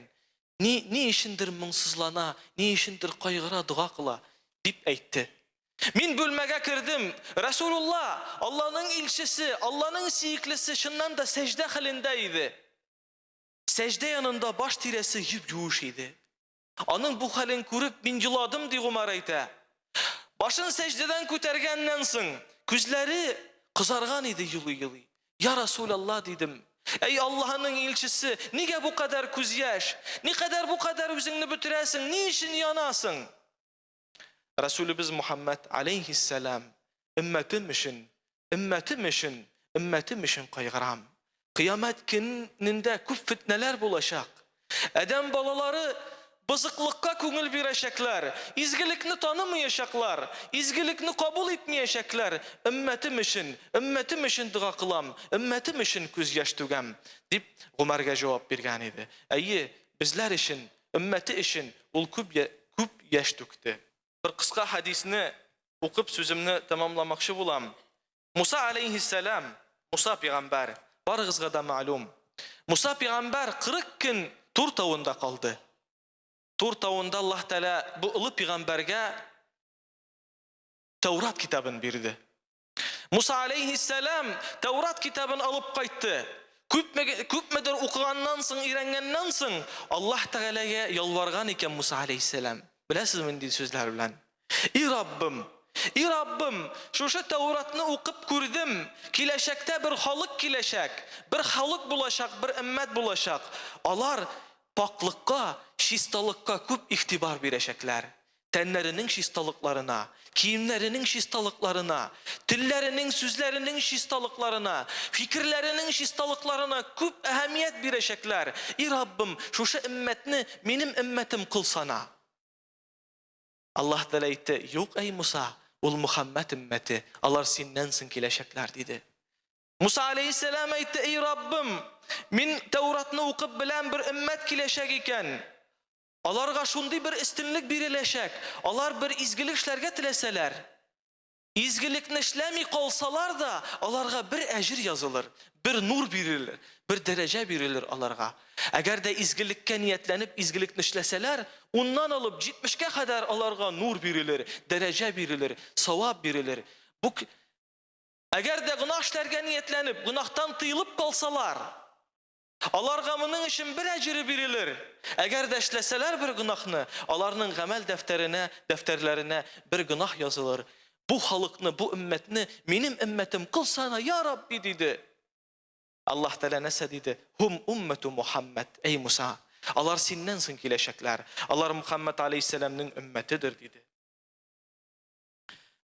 Ни, ни өчендер моңсызлана, ни өчендер кайгыра, дога кыла, дип әйтте. Мин бүлмәгә кердем. Рәсүлулла, Алланың илчесе, Алланың сөеклесе чыннан да сәҗдә хәлендә иде. Сәҗдә янында баш тирәсе юп-юеш иде. Аның бу хәлен күреп, мин еладым, ди Гомәр әйтә. Башын сәҗдәдән күтәргәннән соң, күзләре кызарган иде елый-елый. Я Расулалла, дидем. Әй Аллаһының илчесе, нигә бу кадәр күз яшь? Никадәр бу кадәр үзеңне бетерәсең? Ни өчен янасың? Расулебез Мухаммад алейхиссалам, өммәтем өчен, өммәтем өчен, өммәтем өчен кайгырам. Кыямәт көнендә күп фетнәләр булачак. Адәм балалары бозыклыкка күңел бирәчәкләр, изгелекне танымаячаклар, изгелекне кабул итмәячәкләр. Өммәтем өчен, өммәтем өчен дога кылам, өммәтем өчен күз яшь түгәм, дип Гомәргә җавап биргән иде. Әйе, безләр өчен, өммәте өчен ул күп күп яшь түкте. Бер кыска хәдисне укып сүземне тәмамламакчы булам. Муса алейһиссәлам, Муса пигамбәр, барыгызга да мәгълүм. Муса пигамбәр 40 көн Тур тавында калды. Тур тавында Аллаһ Тәгалә бу олы пигамбәргә Тәүрат китабын бирде. Муса алейһиссәлам Тәүрат китабын алып кайтты. Күпме, күпмедер укыганнан соң, өйрәнгәннән соң, Аллаһ Тәгаләгә ялварган икән Муса алейһиссәлам. Беләсезме нинди сүзләр белән? И Раббым, и Раббым, шушы Тәүратны укып күрдем, киләчәктә бер халык киләчәк, бер халык булачак, бер өммәт булачак. Алар пакълыкка, чисталыкка күп игътибар бирәчәкләр. Тәннәренең чисталыкларына, киемнәренең чисталыкларына, телләренең, сүзләренең чисталыкларына, фикерләренең чисталыкларына күп әһәмият бирәчәкләр. И Раббым, шушы өммәтне минем өммәтем кылсана. Аллаһ Тәгалә әйтте, Юк, әй Муса, ул Мөхәммәд өммәте, алар синнән соң киләчәкләр, диде. Муса алейһиссәлам әйтте, Эй Раббым, мин Тәүратны укып беләм, бер өммәт киләчәк икән. Аларга шундый бер өстенлек биреләчәк, алар бер изгелек эшләргә теләсәләр, Изгелекне эшләми калсалар да, аларга бер әҗер язылыр, бер нур бирелер, бер дәрәҗә бирелер аларга. Әгәр дә изгелеккә ниятләнеп изгелекне эшләсәләр, уннан алып җитмешкә кадәр аларга нур бирелер, дәрәҗә бирелер, савап бирелер. Бу Әгәр дә гөнаһ эшләргә ниятләнеп, гөнаһтан тыелып калсалар, Аларга моның өчен бер әҗере бирелер. Әгәр дә эшләсәләр бер гөнаһны, аларның гамәл дәфтәренә, дәфтәрләренә бер гөнаһ язылыр. Бу халыкны, бу өммәтне минем өммәтем кылсана, я Рабби, диде. Аллаһ Тәгалә нәрсә диде? Һум уммәту Мухаммәд, әй Муса, алар синнән соң киләчәкләр. Алар Мухаммәд алейһиссәламнең өммәтедер, диде.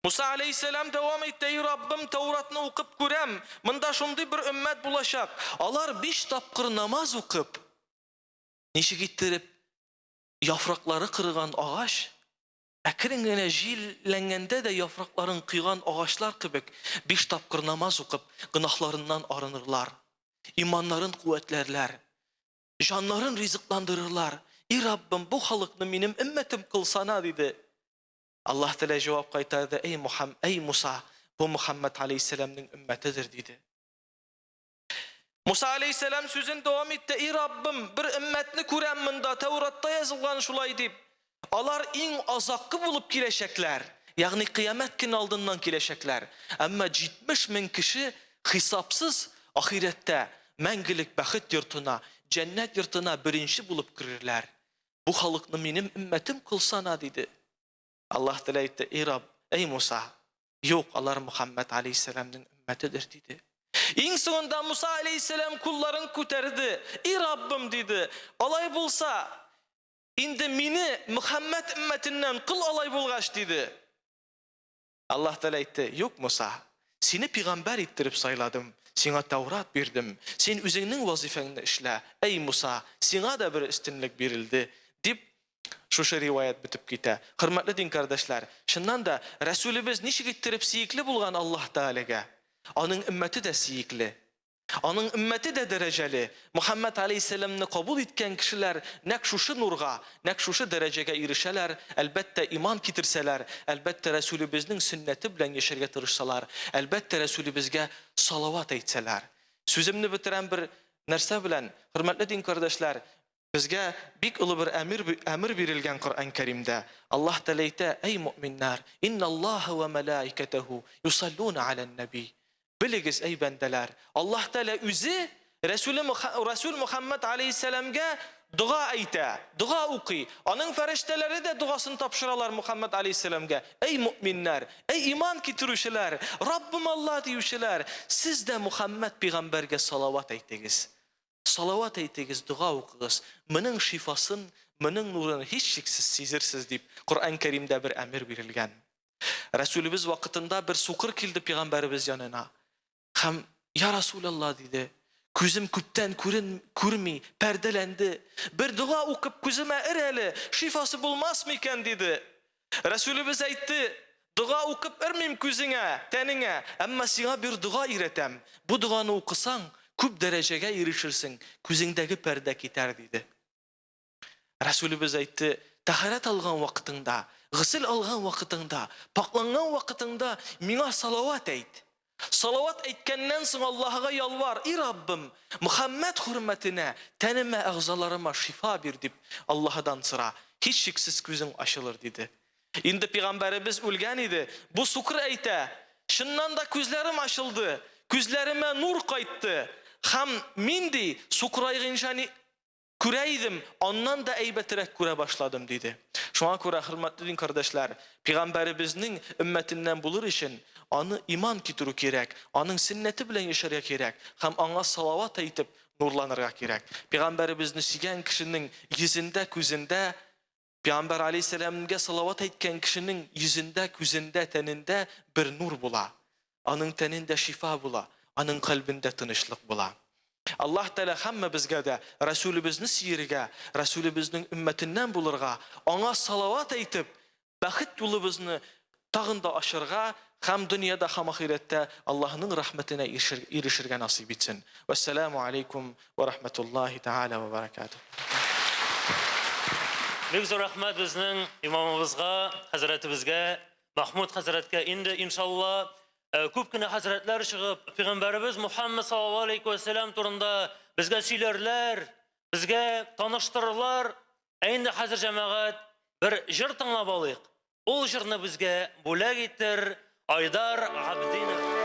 Муса алейһиссәлам дәвам итте, Әй Раббым, Тәүратны укып күрәм, монда шундый бер өммәт булачак, алар биш тапкыр намаз укып, ничек иттереп яфраклары кырыган агач, әкрен генә җилләнгәндә дә яфракларын кыйган агачлар кебек, биш тапкыр намаз укып, гөнаһларыннан арынырлар, иманнарын куәтләрләр, җаннарын ризыкландырырлар. И Раббым, бу халыкны минем өммәтем кылсана, диде. Аллаһ Тәгалә җавап кайтарды, Әй Мухам, әй Муса, бу Мухаммад алейһиссәламнең өммәтедер, диде. Муса алейһиссәлам сүзен дәвам итте, Эй Раббым, бер өммәтне күрәм монда, Тәүратта язылган шулай дип. Алар иң азаккы булып киләчәкләр, ягъни кыямәт көне алдыннан киләчәкләр. Әмма 70 мең кеше хисапсыз ахирәттә мәңгелек бәхет йортына, җәннәт йортына беренче булып керерләр. Бу халыкны минем өммәтем кылсана, диде. Аллаһ Тәгалә әйтте, Эй Рабб, әй Муса, юк, алар Мухаммад алейһиссәламнең өммәтедер, диде. Иң соңында Муса алейһиссәлам кулларын күтәрде. Эй Раббым, диде, алай булса, инде мине Мухаммад өммәтеннән кыл алай булгач, диде. Аллаһ Тәгалә әйтте, Юк, Муса, сине пигамбәр иттереп сайладым, сиңа Тәүрат бирдем, син үзеңнең вазыйфәңне эшлә, әй Муса, сиңа да бер өстенлек бирелде, дип, шушы риваять бетеп китә. Хөрмәтле дин кардәшләр, чыннан да, Рәсүлебез ничек иттереп сөекле булган Аллаһ Тәгаләгә, аның өммәте дә сөекле. Аның өммәте дә дәрәҗәле. Мөхәммәд галәйһиссәламне кабул иткән кешеләр нәкъ шушы нурга, нәкъ шушы дәрәҗәгә ирешәләр, әлбәттә, иман китерсәләр, әлбәттә, Рәсүлебезнең сөннәте белән яшәргә тырышсалар, әлбәттә, Рәсүлебезгә салават әйтсәләр. Сүземне бетерәм бер нәрсә белән, хөрмәтле дин кардәшләр, безгә бик олы бер әмир, әмер бирелгән Коръән Кәримдә. Аллаһ Тәгалә әйтә, Әй мөэминнәр, инналлаһа вә мәлаикәтәһу юсаллуна алән нәби. Белегез, әй бәндәләр, Аллаһ Тәгалә үзе Рәсүле Рәсүл Мөхәммәд алейһиссәламгә дога әйтә, дога укый. Аның фәрештәләре дә догасын тапшыралар Мухаммад алейһиссәламгә. Әй мөэминнәр, әй иман китерүчеләр, Раббым Алла диючеләр, сез дә Мухаммад пигамбәргә салават әйтегез. Салават әйтегез, дога укыгыз. Моның шифасын, моның нурын һичшиксез сизерсез, дип Коръән Кәримдә бер әмер бирелгән. Рәсүлебез вакытында бер сукыр килде пигамбәребез янына. Һәм, Я Расулалла, диде, күзем күптән күрен, күрми, пәрдәләнде. Бер дога укып күземә эр әле, шифасы булмас микән, диде. Рәсүлебез әйтте, Дога укып өрмим күзеңә, тәнеңә, әмма сиңа бер дога өйрәтәм. Бу доганы укысаң, күп дәрәҗәгә ирешерсең, күзеңдәге пәрдә китәр, диде. Рәсүлебез әйтте, Тәһарәт алган вакытыңда, госел алган вакытыңда, пакъланган вакытыңда миңа салават әйт. Салават әйткәннән соң Аллаһыга ялвар, И Раббым, Мөхәммәд хөрмәтенә тәнемә, әгъзаларыма шифа бир, дип Аллаһыдан сора, һичшиксез күзең ачылыр, диде. Инде пигамбәребез үлгән иде, бу сукыр әйтә, Чыннан да күзләрем ачылды, күзләремә нур кайтты, һәм мин, ди, сукырайгынча ни Күрә идем, аннан да әйбәтрәк күрә башладым, диде. Шуңа күрә, хөрмәтле дин кардәшләр, пигамбәребезнең өммәтеннән булыр өчен, аны иман китерү кирәк, аның сөннәте белән яшәргә кирәк һәм аңа салават әйтеп нурланырга кирәк. Пигамбәребезне сөйгән кешенең йөзендә, күзендә, пигамбәр алейһиссәламгә салават әйткән кешенең йөзендә, күзендә, тәнендә бер нур була. Аның тәнендә шифа була, аның кальбендә тынычлык була. Аллаһ Тәгалә һәммәбезгә дә Рәсүлебезне сөергә, Рәсүлебезнең өммәтеннән булырга, аңа салават әйтеп, бәхет юлыбызны тагын да ачырга һәм дөньяда һәм ахирәттә Аллаһының рәхмәтенә ирешергә насыйп итсен. Вәссәламү алейкум вә рахматуллаһи тәгалә вә бәрәкәтүһ. Бик зур рәхмәт безнең имамыбызга, хәзрәтебезгә. Махмуд хәзрәткә инде, иншалла, күп кенә хәзрәтләр чыгып, пәйгамбәребез Мухаммад саллаллаһу алейхи ва сәлләм турында безгә сөйләрләр, безгә таныштырырлар. Ә инде хәзер җәмәгать бер җыр тыңлап алыйк. Ул җырны безгә бүләк итер Айдар Габдинов.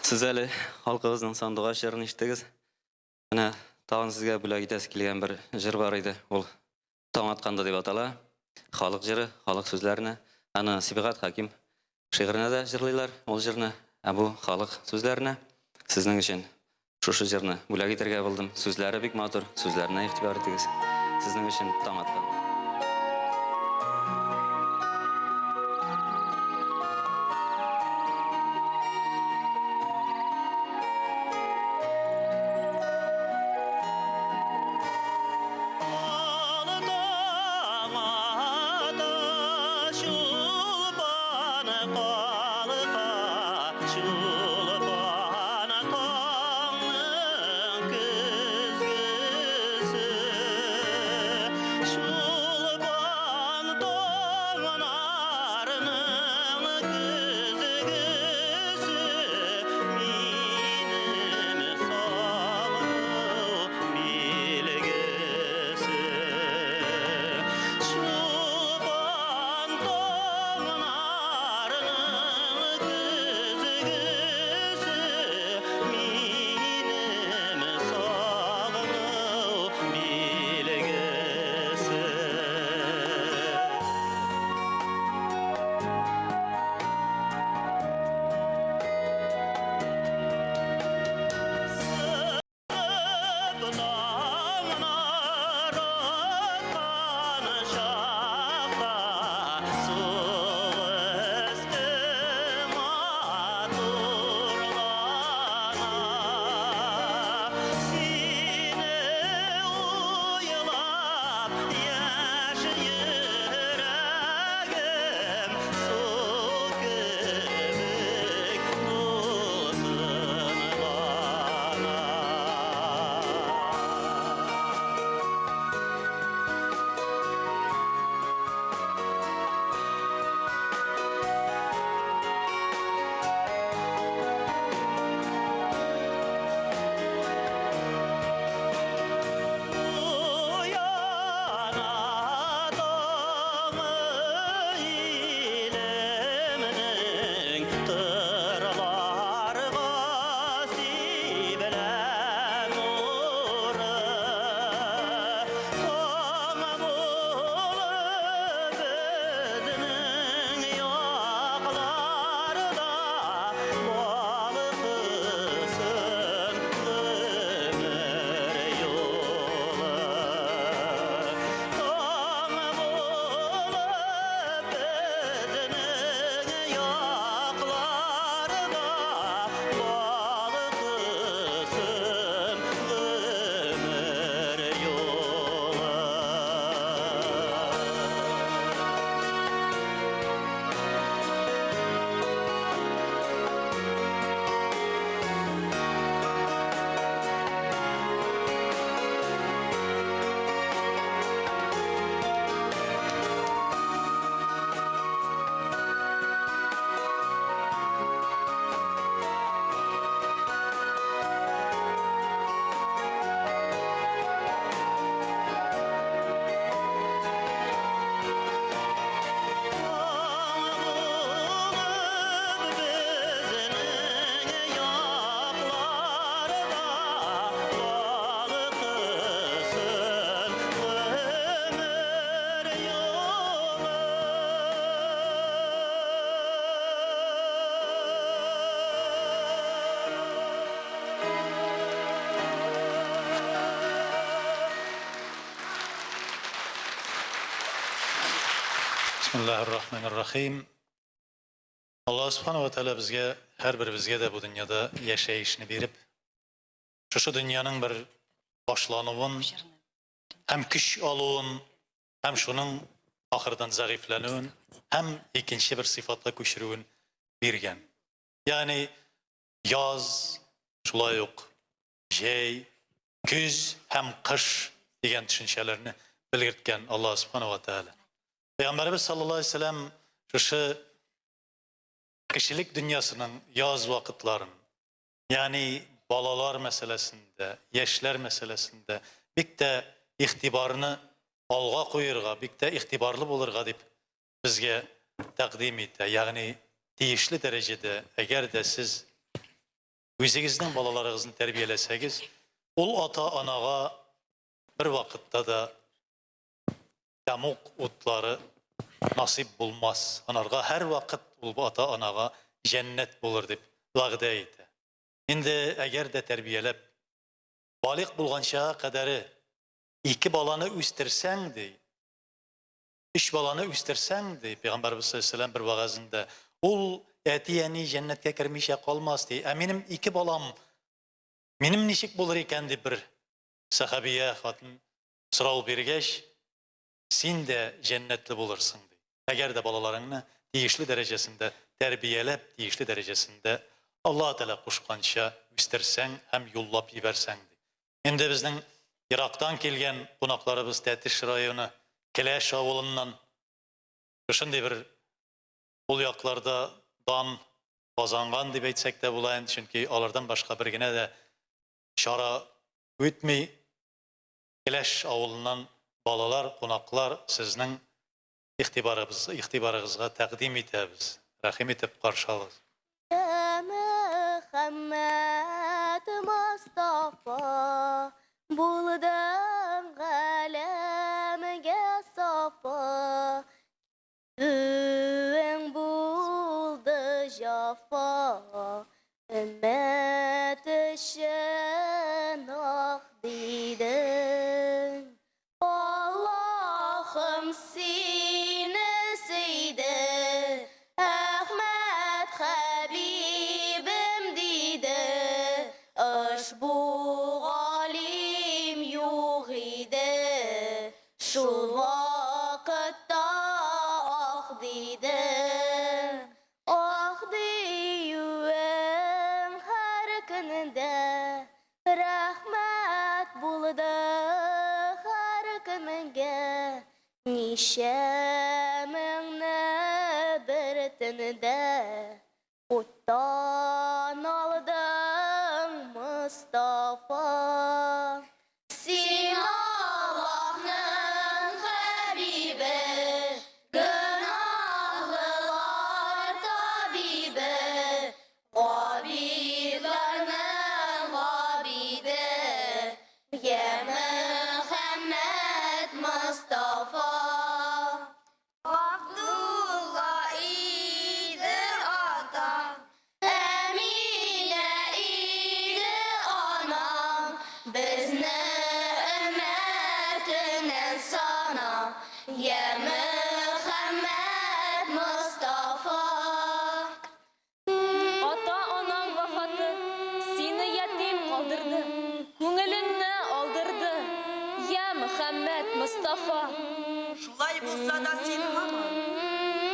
Сез әле халкыбызның сандугач җырын ишеттегез. Менә тагын сезгә бүләк итәсе килгән бер җыр бар иде. Ул Таң атканда дип атала. Халык җыры, халык сүзләренә. Аны Сибгат Хаким шигыренә дә җырлыйлар ул җырны. Ә бу халык сүзләренә. Сезнең өчен шушы җырны бүләк итәргә булдым. Сүзләре бик матур, сүзләренә игътибар итегез. Сезнең өчен Таң атканда. Бисмиллаһир рахманир рахим. Аллаһ субхана ва тааля безгә һәрберебезгә дә бу дөньяда яшәешне биреп, шушы дөньяның бер башлануын һәм көч алуын һәм шуның ахырдан зәгыйфьләнүен һәм икенче бер сыйфатка күчерүен биргән. Ягъни яз, шулай ук җәй, көз һәм кыш дигән төшенчәләрне белгерткән Аллаһ субхана ва тааля. Пәйгамбәребез саллаллаһу алейһи вәсәлләм шушы кешелек дөньясының яз вакытларын, ягъни балалар мәсьәләсендә, яшьләр мәсьәләсендә бик тә игътибарны алга куерга, бик тә игътибарлы булырга дип безгә тәкъдим итә. Ягъни тиешле дәрәҗәдә, әгәр дә сез Үзегезнең балаларыгызны тәрбияләсәгез, ул ата-анага бер вакытта да тәмуг утлары насыйп булмас. Анарга һәрвакыт ул ата-анага җәннәт булыр дип вәгъдә итә. Инде әгәр дә тәрбияләп, балигъ булганчага кадәре ике баланы үстерсәң, ди, өч баланы үстерсәң, ди, Пәйгамбәрбез саллаллаһу алейһи бер вәгазендә, ул әти-әни җәннәткә кермичә калмас, ди. Ә минем ике балам, минем ничек булыр икән, дип бер сәхабия хатын сорау биргәч, син дә җәннәтле булырсың, ди. Әгәр дә балаларыңны тиешле дәрәҗәсендә тәрбияләп, тиешле дәрәҗәсендә Аллаһ Тәгалә кушканча үстерсәң һәм юллап җибәрсәң, ди. Инде безнең ерактан килгән кунакларыбыз Тәтеш районы Келәш авылыннан шушындый бер ул якларда дан казанган дип әйтсәк тә була инде, чөнки алардан башка бер генә дә чара үтми. Келәш авылыннан балалар, кунаклар сезнең игътибарыбыз, игътибарыгызга тәкъдим итәбез. Рәхим итеп каршы алыгыз. Мөхәммәд Мостафа, булдың галәмгә сафа, Китүең булды җафа, өммәт өчен ах дидең. Аллаһым сине сөйде, Әхмәт хәбибем диде, Ошбу галим юк иде, Шул вакытта ах диде. Ах диюең һәр көнендә Рәхмәт булды һәркемгә, Ничә меңне бер төндә Уттан алдың, Мостафа. Син Аллаһның хәбибе, Гөнаһлылар табибе, Габидларның габиде, Йә Мөхәммәд Мостафа. Габдулла иде атаң, Әминә иде анаң, Безне өммәтеңнән сана, Йә Мөхәммәд Мостафа. Ата-анаң вафаты сине ятим калдырды, күңелеңне алдырды, йә Мөхәммәд Мостафа. Шулай булса да син һаман,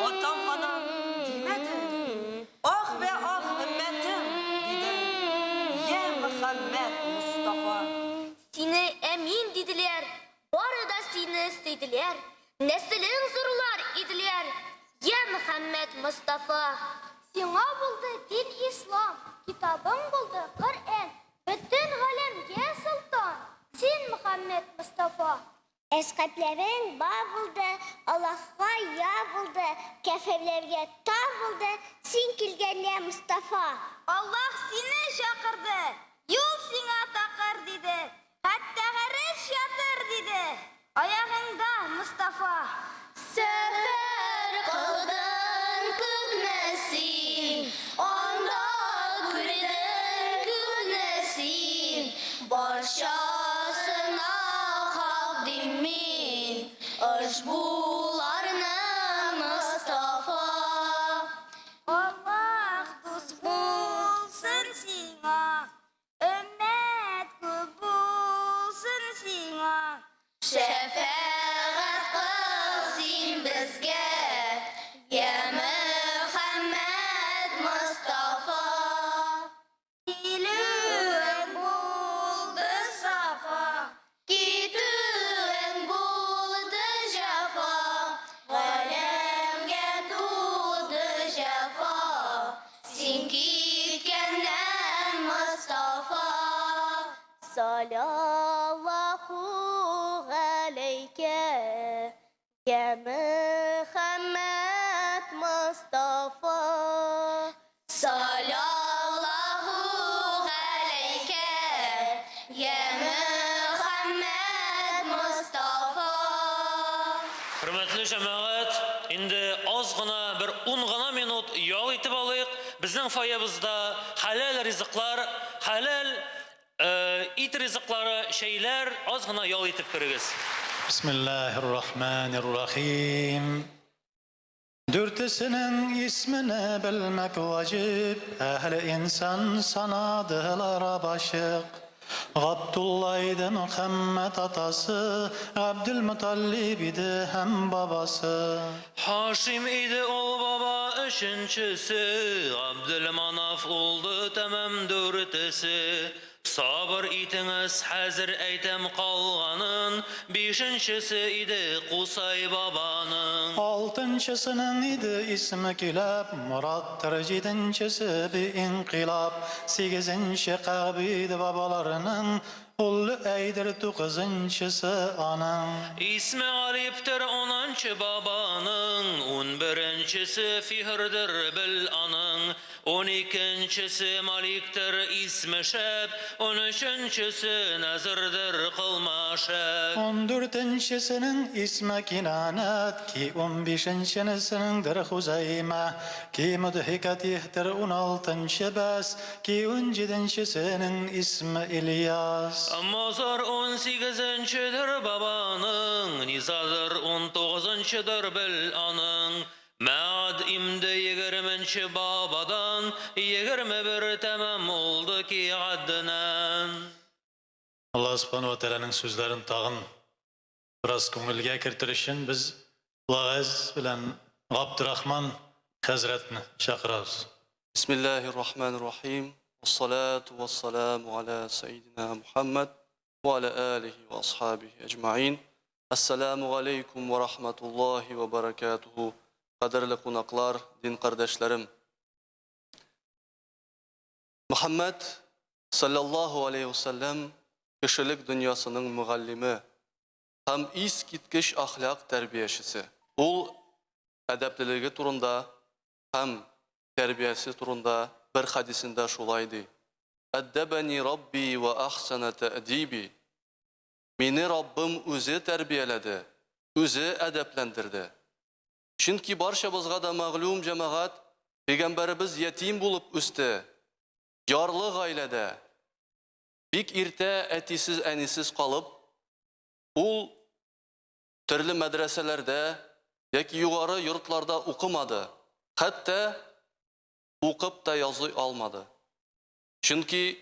Атам-анам, димәдең, Ах вә ах, өммәтем, дидең, Йә Мөхәммәд Мостафа. Сине Әмин диделәр, бары да сине сөйделәр, Нәселең зурлар иделәр, йә Мөхәммәд Мостафа. Сиңа булды дин ислам, китабың булды Коръән, Бөтен галәмгә солтан, син Мөхәммәд Мостафа. Әсхабләрең бар булды, Аллаһка яр булды, Кяферләргә тар булды, син килгәндә, Мостафа. Аллаһ сине чакырды, юл сиңа такыр, диде, Хәтта гареш ятыр, диде, аягыңда, Мостафа. Сәфәр кылдың күкне син, анда күрдең күпне син, Барчасына хак дим мин, ошбуларны, Мостафа. Аллаһ дус булсын сиңа, Өммәт күп булсын сиңа. Шәфәгать кыл син безгә, йә Мөхәммәд Мостафа. Килүең булды сафа, китүең булды җәфа, Галәмгә тулды җәфа, Син киткәннән, Мостафа. Саляллаху галәйкә, йә Мөхәммәд Мостафа. Саляллаху Хөрмәтле җәмәгать, инде аз гына, бер ун гына минут ял итеп алыйк. Безнең фойебызда хәләл ризыклар, хәләл ит ризыклары, чәйләр, аз гына ял итеп керегез. Бисмиллаһир-рахманир-рахим. Дүртесенең исмене белмәк ваҗиб, Әһле инсан санадылар ап-ачык. Габдулла иде Мөхәммәд атасы, Габделмөталлиб иде һәм бабасы. Һашим иде ул баба өченчесе, Габделманаф улды тәмам дүртесе. Сабыр итеңез, хәзер әйтәм калганын, Бишенчесе иде Кусай бабаның. Алтынчысының иде исме Киләб, Мораттыр җиденчесе би инкыйлаб. Сигезенче Кәгъб иде бабаларының, Ул Лүәйдер тугызынчысы аның. Исме Галиптер унынчы бабаның, Унберенчесе Фиһрдер бел аның. Уникенчесе Маликтер исме шәп, Унөченчесе Нәзердер кылма шәк. Ундүртенчесенең исме Кинанәт, ки унбишенченесенеңдер Хузәймә, ки Мөдһикәтиһтер уналтынчы бәс, ки унҗиденчесенең исме Ильяс. Мозар унсигезенчедер бабаның, Низадыр унтугызынчыдыр бел аның. Мәгад имде егерменче бабадан, 21 тәмам улды ки Аднан. Аллаһ Субхану ва Тәгаләнең сүзләрен тагын бераз күңелгә кертер өчен без вәгазь белән Габдрахман хәзрәтне чакырабыз. Бисмиллаһир Рахманир Рахим. Вассалату вассаламу аля сәйдина Мухаммад ва аля алихи ва асхабихи әҗмаин. Әссәламү галәйкүм вә рахматуллаһи вә бәрәкәтүһү. Кадерле кунаклар, дин кардәшләрем. Мөхәммәд саллаллаһу алейһи вә сәлләм кешелек дөньясының мөгаллиме һәм искиткеч әхлак тәрбиячесе. Ул әдәплелеге турында һәм тәрбиясе турында бер хәдисендә шулай ди: Әддәбәни Рабби вә әхсәнә тәэдиби. Мине Раббым үзе тәрбияләде, үзе әдәпләндерде. Чөнки барчабызга да мәгълүм, җәмәгать, пәйгамбәребез ятим булып үсте, ярлы гаиләдә. Бик иртә әтисез-әнисез калып, ул төрле мәдрәсәләрдә яки югары йортларда укымады, хәтта укып та язый алмады. Чөнки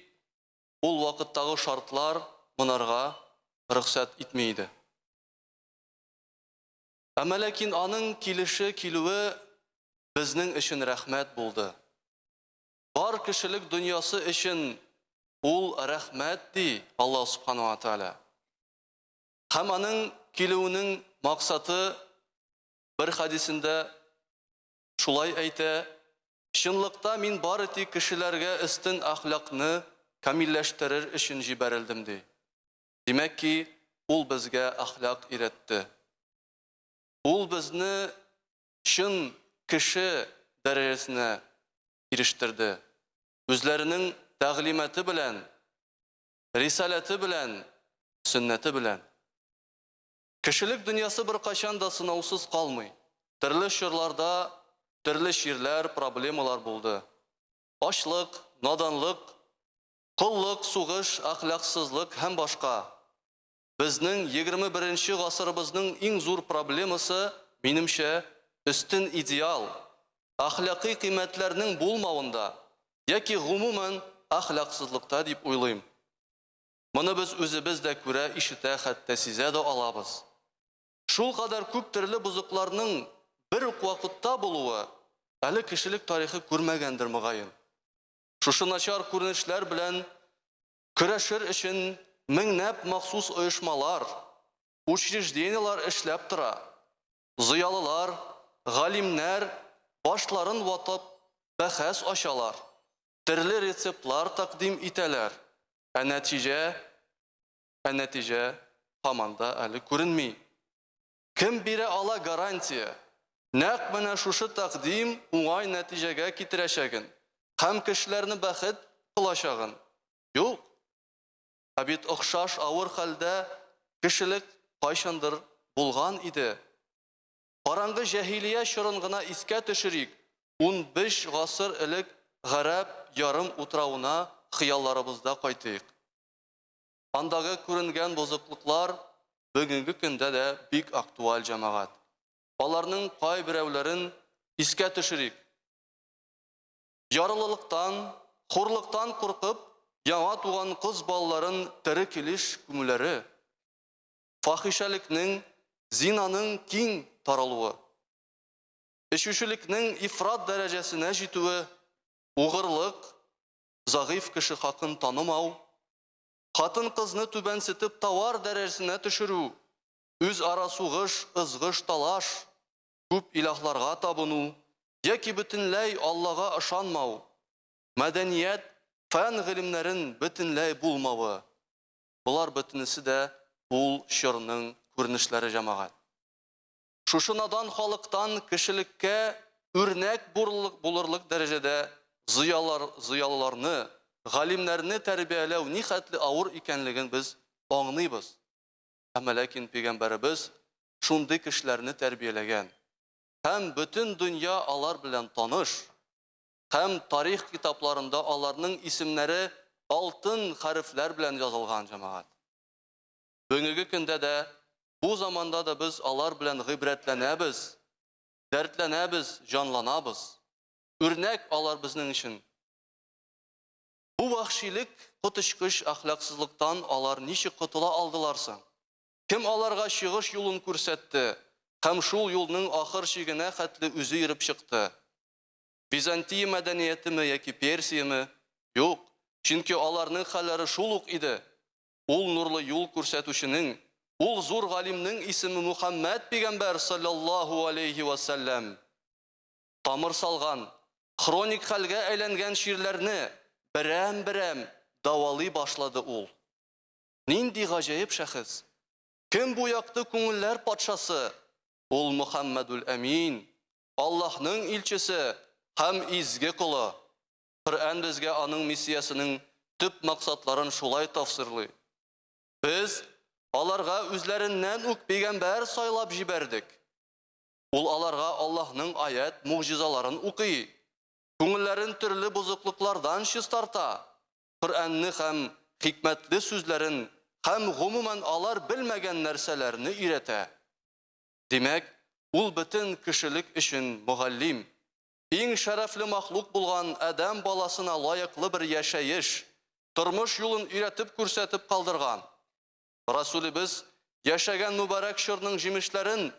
ул вакыттагы шартлар монарга рөхсәт итми иде. Әмма ләкин аның килеше килүе безнең өчен рәхмәт булды. Бар кешелек дөньясы өчен ул рәхмәт, ди Аллаһ Субхану ва Тааля. Һәм аның килүенең максаты бер хәдисендә шулай әйтә, Чынлыкта мин бары тик кешеләргә өстен әхлакны камилләштерер өчен җибәрелдем, ди. Димәк ки, ул безгә әхлак өйрәтте. Ул безне чын кеше дәрәҗәсенә ирештерде. Үзләренең тәгълиматы белән, рисаләте белән, сөннәте белән. Кешелек дөньясы беркайчан да сынаусыз калмый. Төрле чорларда төрле чирләр, проблемалар булды. Ачлык, наданлык, коллык, сугыш, әхлаксызлык һәм башка. Безнең 21 нче гасырыбызның иң зур проблемасы, минемчә, өстен идеал, әхлакый кыйммәтләрнең булмавында яки гомумән әхлаксызлыкта дип уйлыйм. Моны без үзебез дә күрә, ишетә, хәтта сизә дә алабыз. Шулкадәр күп төрле бозыкларның бер үк вакытта булуы әле кешелек тарихы күрмәгәндер, мөгаен. Шушы начар күренешләр белән көрәшер өчен меңнәп махсус оешмалар, учреждениелар эшләп тора. Зыялылар, галимнәр башларын ватып бәхәс ачалар, төрле рецептлар тәкъдим итәләр. Ә нәтиҗә, ә нәтиҗә һаман да әле күренми. Кем бирә ала гарантия, нәкъ менә шушы тәкъдим уңай нәтиҗәгә китерәчәген һәм кешеләрне бәхет кылачагын? Юк. Ә бит охшаш авыр хәлдә кешелек кайчандыр булган иде. Караңгы җәһилия чорын гына искә төшерик, 15 гасыр элек Гарәп ярым утравына хыялларыбызда кайтыйк. Андагы күренгән бозыклыклар бүгенге көндә дә бик актуаль, җәмәгать. Аларның кайберәүләрен искә төшерик. Ярлылыктан, хурлыктан куркып, яңа туган кыз балаларын тере килеш күмүләре, фахишәлекнең, зинаның киң таралуы, эчүчелекнең ифрат дәрәҗәсенә җитүе, угырлык, зәгыйфь кеше хакын танымау, хатын-кызны түбәнсетеп товар дәрәҗәсенә төшерү, үзара сугыш, ызгыш, талаш, күп илаһларга табыну яки бөтенләй Аллага ышанмау, мәдәният, фән гыйлемнәрен бөтенләй булмавы, болар бөтенесе дә ул чорның күренешләре, җәмәгать. Шушы надан халыктан кешелеккә үрнәк булырлык дәрәҗәдә зыялар, зыялыларны, галимнәрне тәрбияләү нихәтле авыр икәнлеген без аңлыйбыз. Әмма ләкин пәйгамбәребез шундый кешеләрне тәрбияләгән. Һәм бөтен дөнья алар белән таныш. Һәм тарих китапларында аларның исемнәре алтын хәрефләр белән язылган, җәмәгать. Бүгенге көндә дә, бу заманда да без алар белән гыйбрәтләнәбез, дәртләнәбез, җанланабыз. Үрнәк алар безнең өчен. Бу вәхшилек, коточкыч әхлаксызлыктан алар ничек котыла алдылар соң? Кем аларга чыгыш юлын күрсәтте һәм шул юлның ахыр чигенә хәтле үзе йөреп чыкты? Византия мәдәниятеме яки Персияме? Юк, чөнки аларның хәлләре шул ук иде. Ул нурлы юл күрсәтүченең, ул зур галимнең исеме Мухәммәд пигамбәр салләллаһу алейһи вә сәлләм. Тамыр салган, хроник хәлгә әйләнгән чирләрне берәм-берәм дәвалый башлады ул. Нинди гаҗәеп шәхес! Кем бу якты күңелләр патшасы? Ул Мөхәммәдүл Әмин, Аллаһның илчесе һәм изге колы. Коръән безгә аның миссиясенең төп максатларын шулай тафсирлый. Без аларга үзләреннән үк пәйгамбәр сайлап җибәрдек. Ул аларга Аллаһның аять, могҗизаларын укый, күңелләрен төрле бозыклыклардан чистарта, Коръәнне һәм хикмәтле сүзләрен һәм гомумән алар белмәгән нәрсәләрне өйрәтә. Димәк, ул бөтен кешелек өчен мөгаллим, иң шәрәфле махлук булган адәм баласына лаеклы бер яшәеш, тормыш юлын өйрәтеп-күрсәтеп калдырган. Расүлебез яшәгән мөбарәк чорның җимешләрен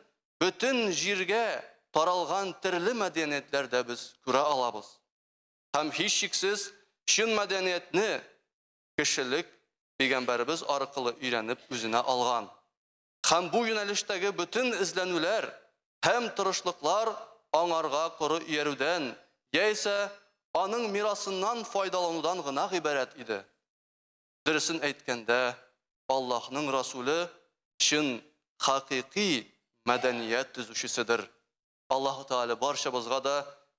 бөтен җиргә таралган терле мәдәниятләрдә без күрә алабыз. Һәм һичшиксез чын мәдәниятне кешелек пәйгамбәребез аркылы өйрәнеп үзенә алган. Һәм бу юнәлештәге бөтен эзләнүләр һәм тырышлыклар аңарга коры иярүдән яисә аның мирасыннан файдаланудан гына гыйбарәт иде. Дөресен әйткәндә, Аллаһның Расуле чын хакыйкый мәдәният төзүчеседер. Аллаһы Тәгалә барчабызга да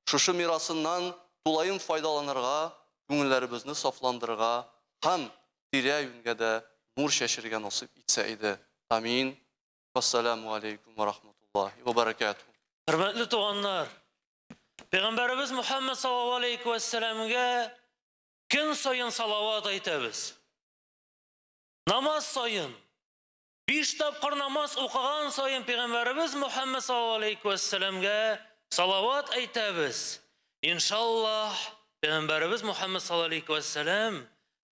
шушы мирасыннан тулаем файдаланырга, күңелләребезне сафландырырга һәм тирә-юньгә дә нур чәчергә насыйп итсә иде. Амин. Вассаламу алейкум ва рахматуллахи ва баракатуһ. Хөрмәтле туганнар, Пәйгамбәребез Мухаммад саллаллаһу алейхи ва сәлламгә көн саен салават әйтәбез. Намаз саен Биш тапкыр намаз укыган саен пәйгамбәребез Мухаммад саллаллаһу алейхи ва сәлламгә салават әйтәбез. Иншаллаһ, пәйгамбәребез Мухаммад саллаллаһу алейхи ва сәллам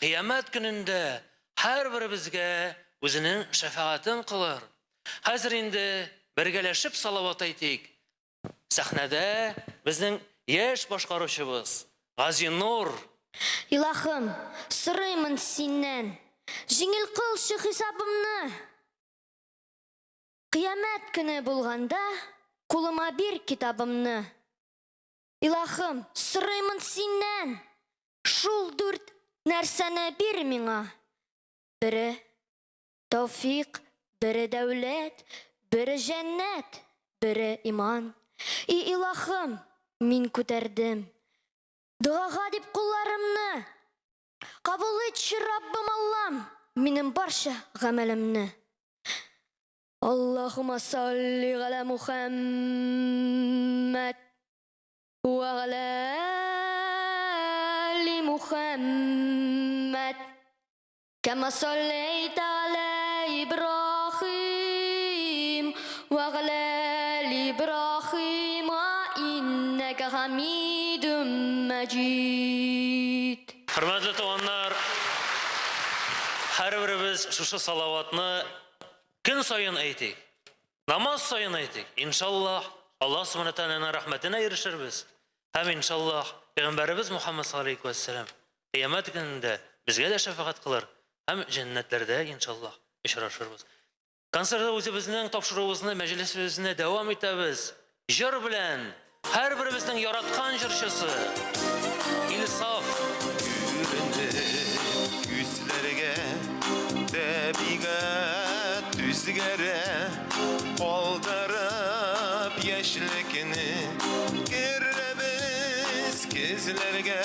кыямәт көнендә һәрберебезгә үзенең шәфәгатен кылыр. Хәзер инде бергәләшеп салават әйтик. Сәхнәдә безнең яшь башкаручыбыз Газинур. Илаһым, сорыймын синнән, Җиңел кылчы хисабымны. Кыямәт көне булганда, Кулыма бир китабымны. Илаһым, сорыймын синнән, Шул дүрт нәрсәне бир миңа. Бере, Тәүфик, бере дәүләт, бере җәннәт, бере иман. И Илаһым, мин күтәрдем. Догага дип кулларымны. Кабул итче, Раббым Аллам, минем барча гамәлемне. Аллаһумма салли галә Мухәммәд вә галә али Мухәммәд кәмә салләйтә галә Ибраһим вә галә али Ибраһим иннәкә хәмидүм мәҗид. Хөрмәтле туганнар, һәрберебез шушы салаватны көн саен әйтик. Намаз саен әйтик. Иншаллаһ, Аллаһ Субхана Тәгаләнең рәхмәтенә ирешербез. Һәм иншаллаһ, Пәйгамбәребез Мухаммад саллаллаһу алейһи вәссәлам кыямәт көнендә безгә дә шәфәгать кылыр һәм җәннәтләрдә иншаллаһ очрашырбыз. Концертта үзебезнең тапшыруыбызны, мәҗлесебезне дәвам итәбез. Җыр белән һәрберебезнең яраткан җырчысы Илсаф. Күренде күзләргә табигать үзгәрә, калдырып яшьлекне керәбез көзләргә.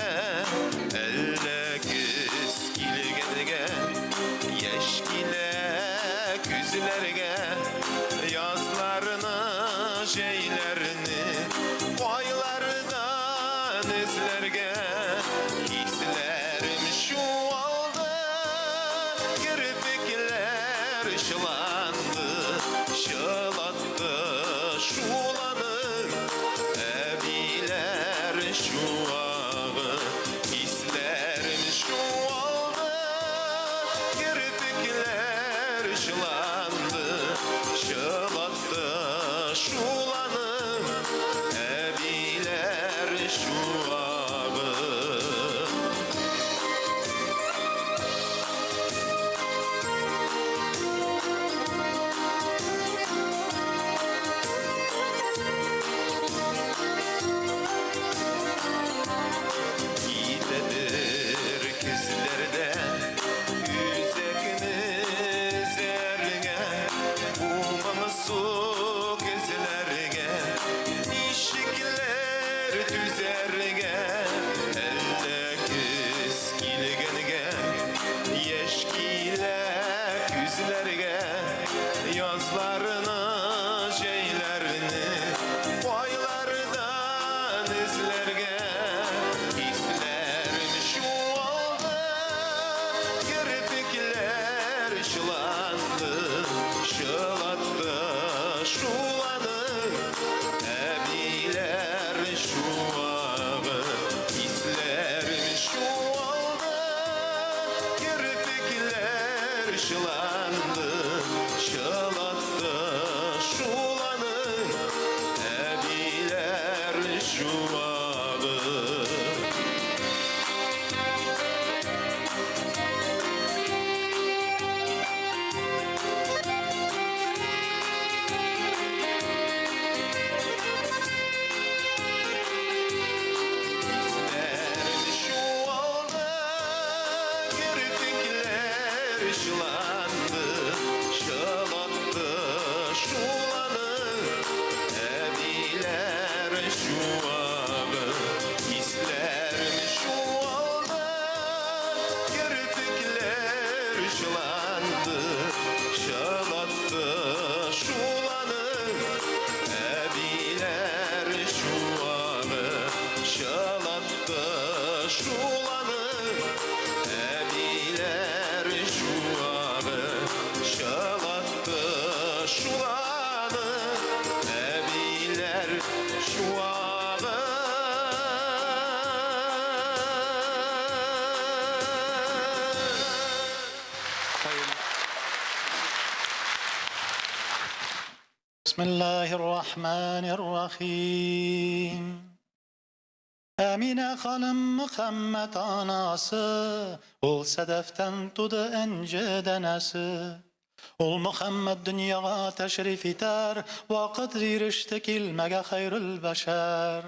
Әллә көз килгәнгә яшь килә күзләргә, язларны, җәйләрне кайлардан эзләргә? Хисләрем чуалды, керфекләр чыланды, чылатты шуланы әбиләр чуагы. Хисләрем чуалды, керфекләр чыланды, чылатты шуланы әбиләр чуагы. Китәдер көзләрдә үзәкне өзәргә, бу моңсу көзләргә ничекләр түзәргә? Әллә көз килгәнгә яшь килә күзләргә, язларны, җәйләрне кайлардан эзләргә? Хисләрем чуалды, керфекләр чыланды, чылатты шуланы әбиләр чуагы. Хисләрем чуалды, керфекләр чыланды, чылатты шуланы әбиләр чуагы. Хисләрем чуалды, керфекләр чыланды, чылатты шуланы әбиләр чуагы. Хисләрем чуалды, керфекләр чыланды, чылатты шуланы әбиләр чуагы. Чылатты шуланы әбиләр чуагы. Чылатты шуланы әбиләр чуагы. بسم الله الرحمن الرحيم. Әминә ханым Мөхәммәд анасы, ул сәдәфтән туды энҗе данәсе. Ул Мөхәммәд дөньяга тәшриф итәр, вакыт иреште килмәгә хәйрул бәшәр.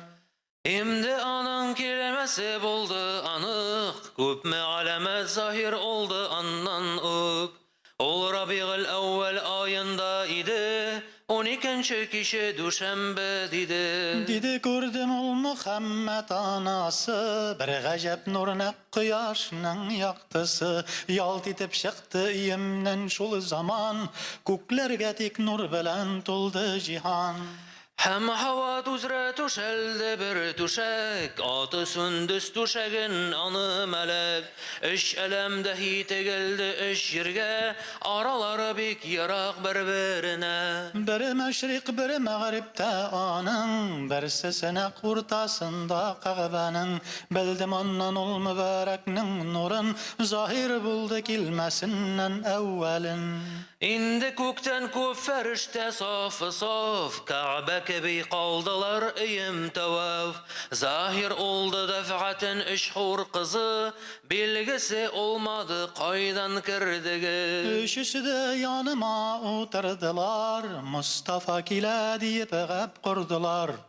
Инде аның килмәсе булды анык, күпме галәмәт заһир булды аннан үк. Ул Рабигыл әүвәл аенда иде, Уникенче киче дүшәмбе, диде. Диде, күрдем ул Мөхәммәт анасы, бер гаҗәп нур нәкъ кояшның яктысы, ялт итеп чыкты өемнән шул заман, күкләргә тик нур белән тулды җиһан. Һәм һава үзрә түшәлде бер түшәк, аты сүндес түшәген аны мәләк. Өч әләм дәһи тегелде өч җиргә, аралары бик ерак бер-беренә. Бере мәшрикъ, бере мәгърибтә аның, берсе нәкъ уртасында Кәгъбәнең. Белдем аннан ул мөбарәкнең нурын, заһир булды килмәсеннән әүвәлен. Инде күктән күп фәрештә сафы-саф, Кәгъбә кеби калдылар өем тәваф. Заһир улды дәфгатен өч хур кызы, билгесе улмады кайдан кердеге. Өчесе дә яныма утырдылар, Мостафа килә диеп гәп кордылар.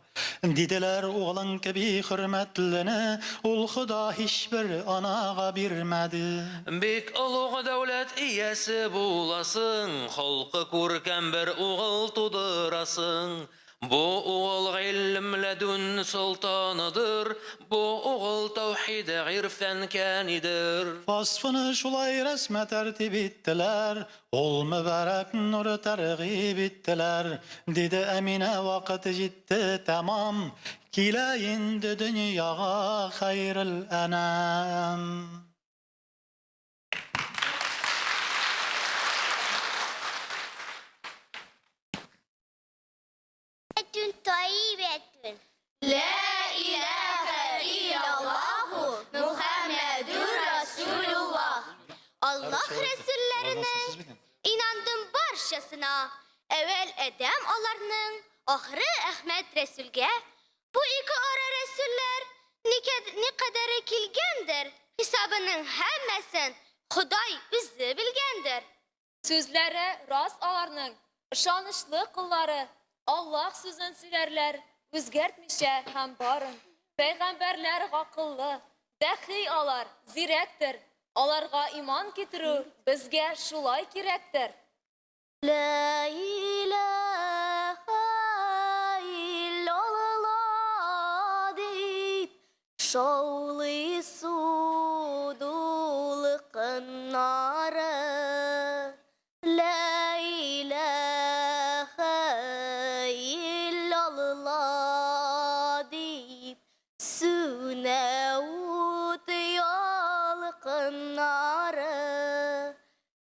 Диделәр, углың кеби хөрмәтлене, ул Хода һичбер анага бирмәде. Бик олуг дәүләт иясе буласың, холкы күркәм бер угыл тудырасың. Бу угыл гыйлем ләдүн солтаныдыр, бу угыл тәүхид гыйрфан кәнидер. Vasfını шулай рәсмә тәртип иттеләр, ул мөбарәк нуры тәргыйб иттеләр. Диде Әминә, вакыт җитте тәмам, килә инде дөньяга хәйрел әнам. طيبة لا إله إلا الله محمد رسول الله. Аллаһ рәсүлләренең инандым барчасына. Әүвәл Адәм аларның, ахыры Әхмәт рәсүлгә. Бу ике ара рәсүлләр никадәре килгәндер, хисабының һәммәсен Ходай үзе белгәндер. Сүзләре рас аларның, ышанычлы куллары, Аллаһ сүзен сөйләрләр, үзгәртмичә һәм барын. Пәйгамбәрләр гакыллы, дәхи алар зирәктер. Аларга иман китерү безгә шулай кирәктер. La ilaha illallah дип шаулый су дулкыннары. La ilaha illallah дип сүнә ут ялкыннары.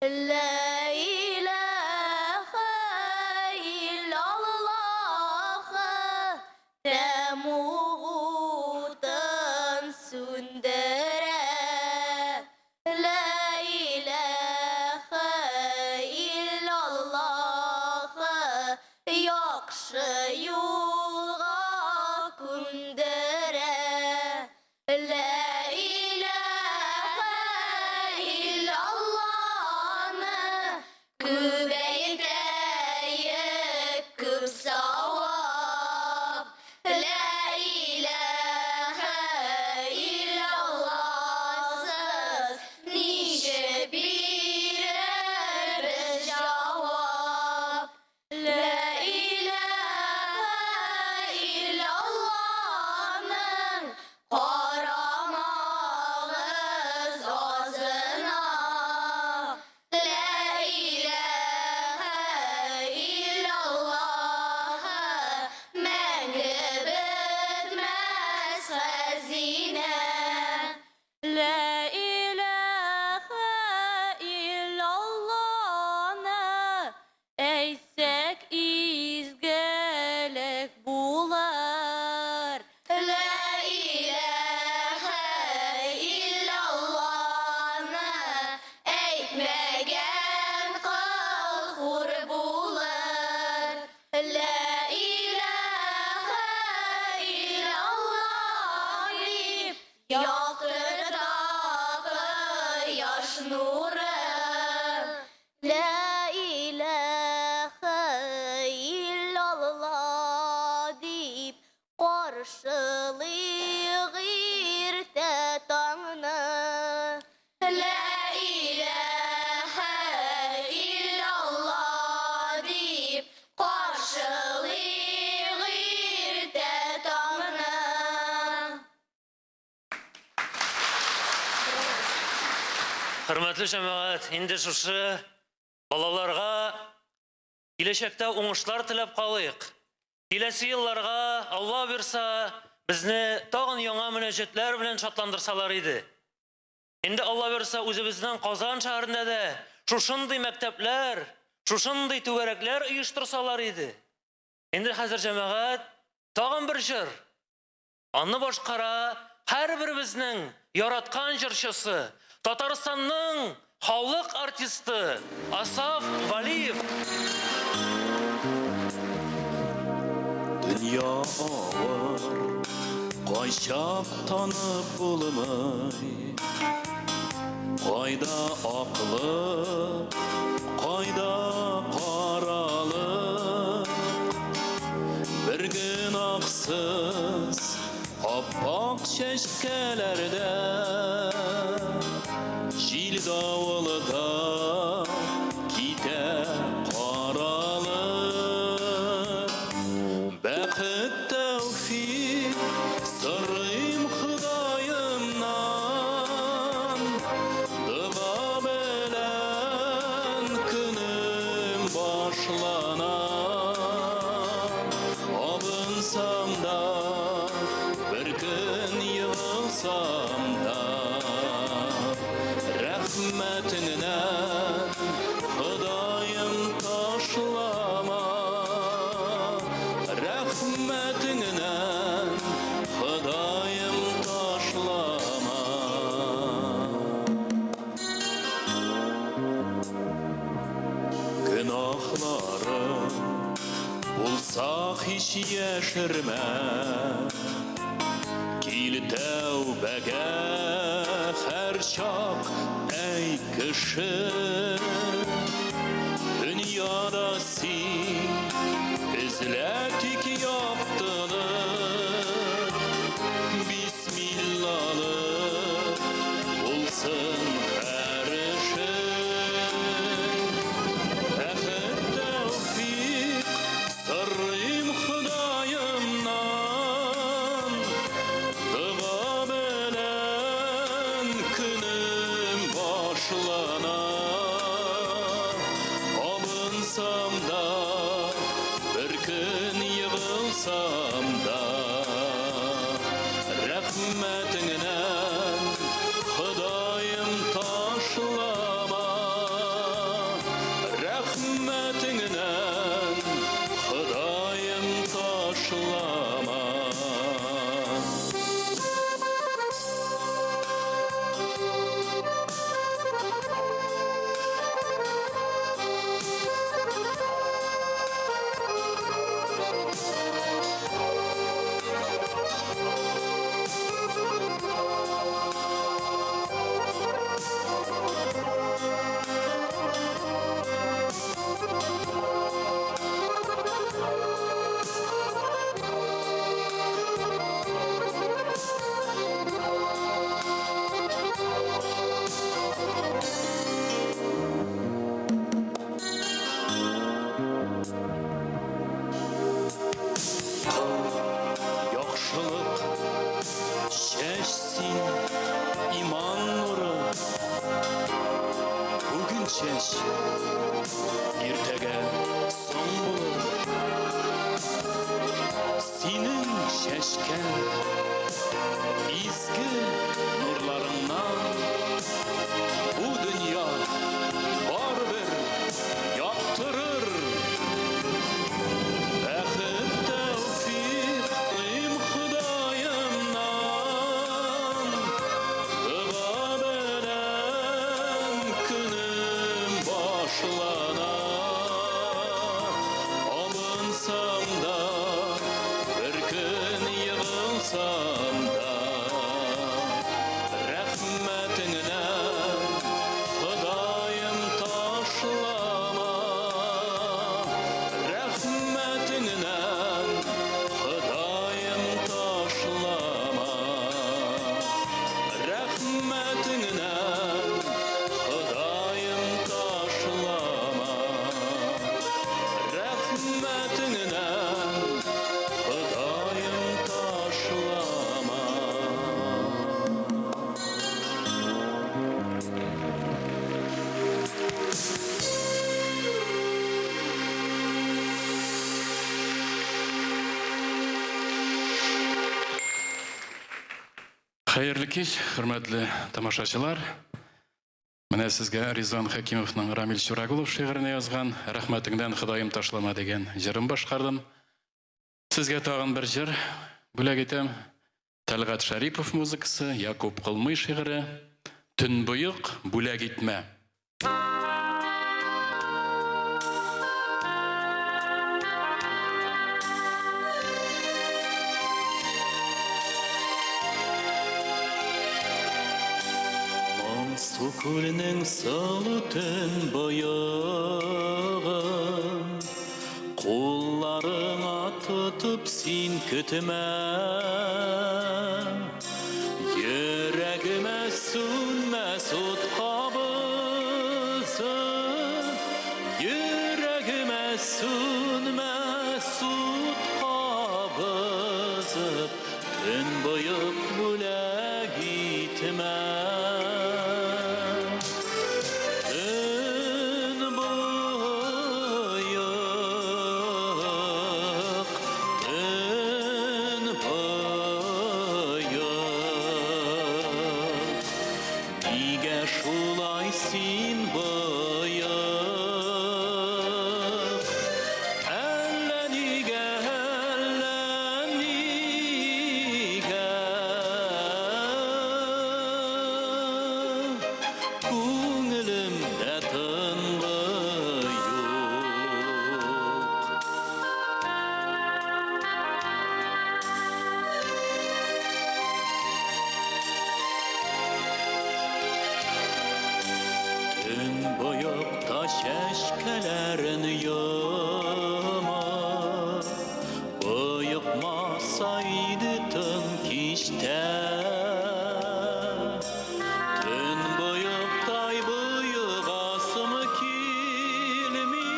La ilaha illallah тәмуг утын сүндерә. La ilaha illallah яхшы юлга күндерә. La ilaha illallahны күбәйтәек күп савап. La ilaha illallahсыз ничек бирербез җавап? La ilaha illallahның карамагыз азына. La ilaha illallah мәңге бетмәс хәзинә. La ilaha illallahны әйтсәк изгелек булыр. La ilaha illallahны әйтмәгән кол хур булыр. La ilaha illallah дип яктырта кояш нуры. La ilaha illallah дип каршылыйк иртә таңны. La ilaha illallah дип каршылыйк Хөрмәтле җәмәгать, инде шушы балаларга киләчәктә уңышлар теләп калыйк. Киләсе елларга, Алла бирса, безне тагын яңа мөнәҗәтләр белән шатландырсалар иде. Инде Алла бирса, үзебезнең Казан шәһәрендә дә шушындый мәктәпләр, шушындый түгәрәкләр оештырсалар иде. Инде хәзер җәмәгать тагын бер җыр. Аны башкара һәрберебезнең яраткан җырчысы, Татарстанның халык артисты Асаф Валиев. Дөнья авыр, кайчак танып булмый. Кайда аклык, кайда каралык. Бер гөнаһсыз аппак чәчкәләрдә җил давылда китә каралып. Бәхет тәүфик сорыйм Ходаемнан, дога белән көнем башлана. Абынсам да, бер көн егылсам да, рәхмәтеңнән Ходаем ташлама. Рәхмәтеңнән Ходаем ташлама. Гөнаһларым булса һич яшермә. Кил тәүбәгә һәрчак, әй кеше. Дөньяда син эзлә тик яктылык, бисмиллалы булсын һәр эшең. Бәхет тәүфик сорыйм Ходаемнан, дога белән көнем башлана. Абынсам да, бер көн егылсам да, рәхмәтеңнән Ходаем ташлама. Рәхмәтеңнән Ходаем ташлама. Кыл яхшылык, чәч син иман нуры. Бүген чәч, иртәгә соң булыр. Синең чәчкән изге нурларыңнан бу дөнья барыбер яктырыр. Бәхет тәүфик им Ходаемнан, дога белән көнем башлана. Хәерле кич, хөрмәтле тамашачылар. Менә сезгә Ризван Хәкимовның Рамил Чурагулов шигыренә язган Рәхмәтеңдән Ходаем ташлама дигән җырын башкардым. Сезгә тагын бер җыр бүләк итәм. Тәлгать Шәрипов музыкасы, Якуб Кылмый шигыре Төнбоек бүләк итмә. Моңсу күлнең сылу төнбоегын Кулларыңа тотып син көтмә. Йөрәгемә сүнмәс ут кабызып, Йөрәгемә сүнмәс ут кабызып, Төнбоек бүләк итмә. Төнбоек, төнбоек, нигә шулай син боек? Әллә нигә, әллә нигә Күңелемдә тынгы юк. Төнбоекта чәчкәләрен йомып, Боекмаса иде тын кичтә. Төнбоектай боегасым килми,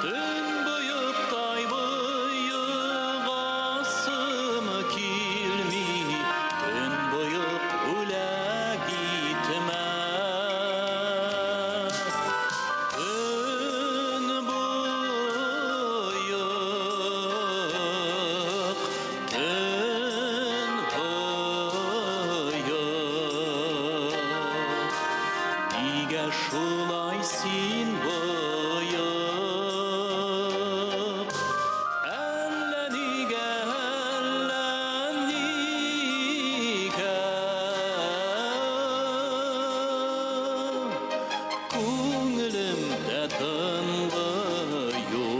Төнбоектай боегасым килми, Төнбоек бүләк итмә. Төнбоек, төнбоек, нигә шулай син боек? Әллә нигә, әллә нигә Күңелемдә тынгы юк.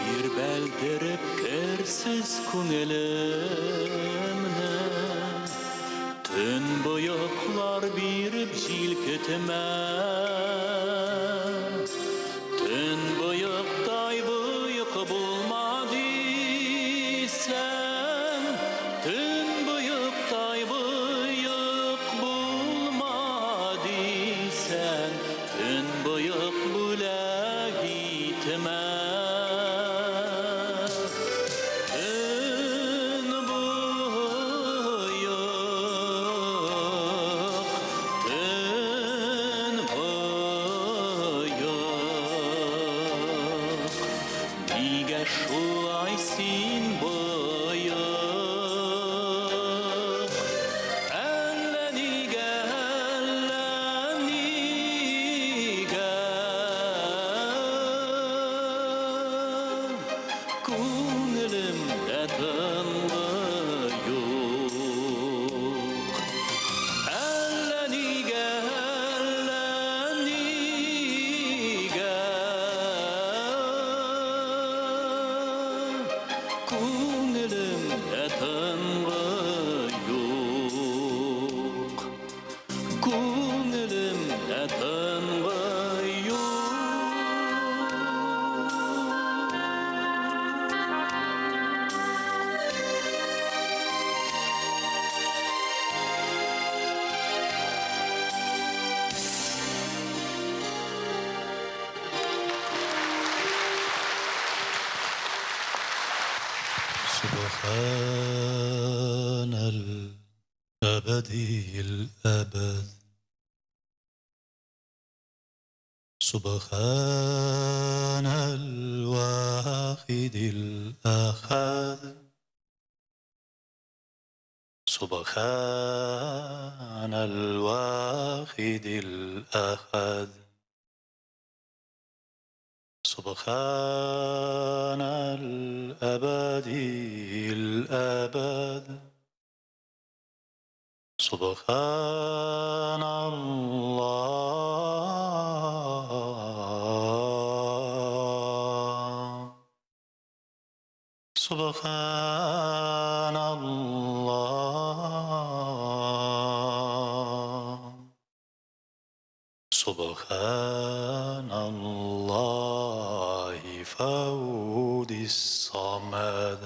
Тирбәлдереп керсез күңелемне, Төнбоеклар биреп җилкетмә. Төнбоектай боек булма дисәң, Төнбоектай боек булма дисәң, Төнбоек бүләк итмә. Төнбоек, төнбоек, нигә шулай син боек? Әллә нигә, әллә нигә Күңелемдә тынгы юк. Әллә нигә, әллә нигә Күңелемдә тынгы юк. Күңелемдә тынгы юк. سبحان الأبدي الأبد سبحان الواحد الأحد سبحان الواحد الأحد سبحان الأبدي الأبد سبحان الله سبحان الله سبحان الله فوز الصمد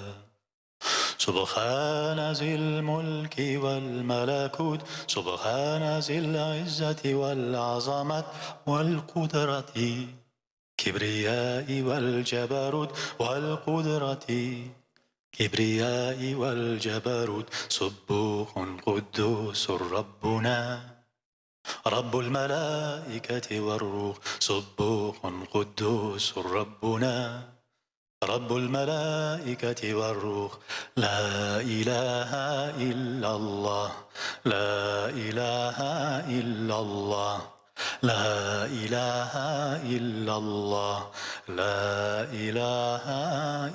سبحان ذي الملك والملكوت سبحان ذي العزة والعظمة والقدرة كبرياء والجبروت والقدرة كبرياء والجبروت سبوح قدوس ربنا رب الملائكة والروح سبوح قدوس ربنا رب الملائكة والروح لا إله إلا الله لا إله إلا الله لا إله إلا الله لا إله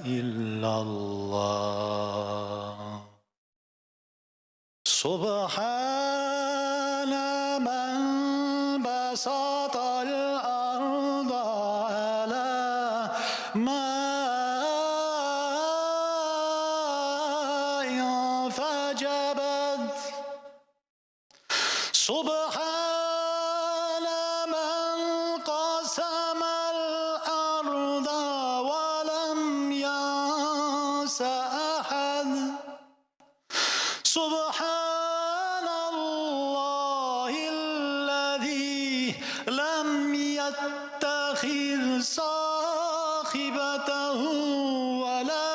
إلا الله سبحان من بسط الأرض على ماء فجبت سبحان من قسم الأرض ولم ينس أحد سبحان الله الذي لم يتخذ صاحبته ولا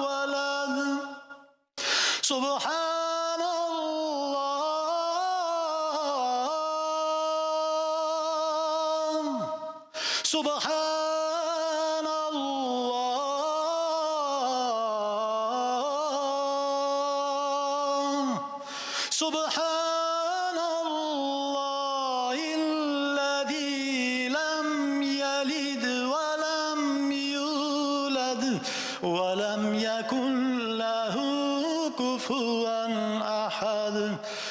ولد سبحان الله سبحان الله سبحان الله الذي لم يلد ولم يولد ولم يكن له كفوا أحد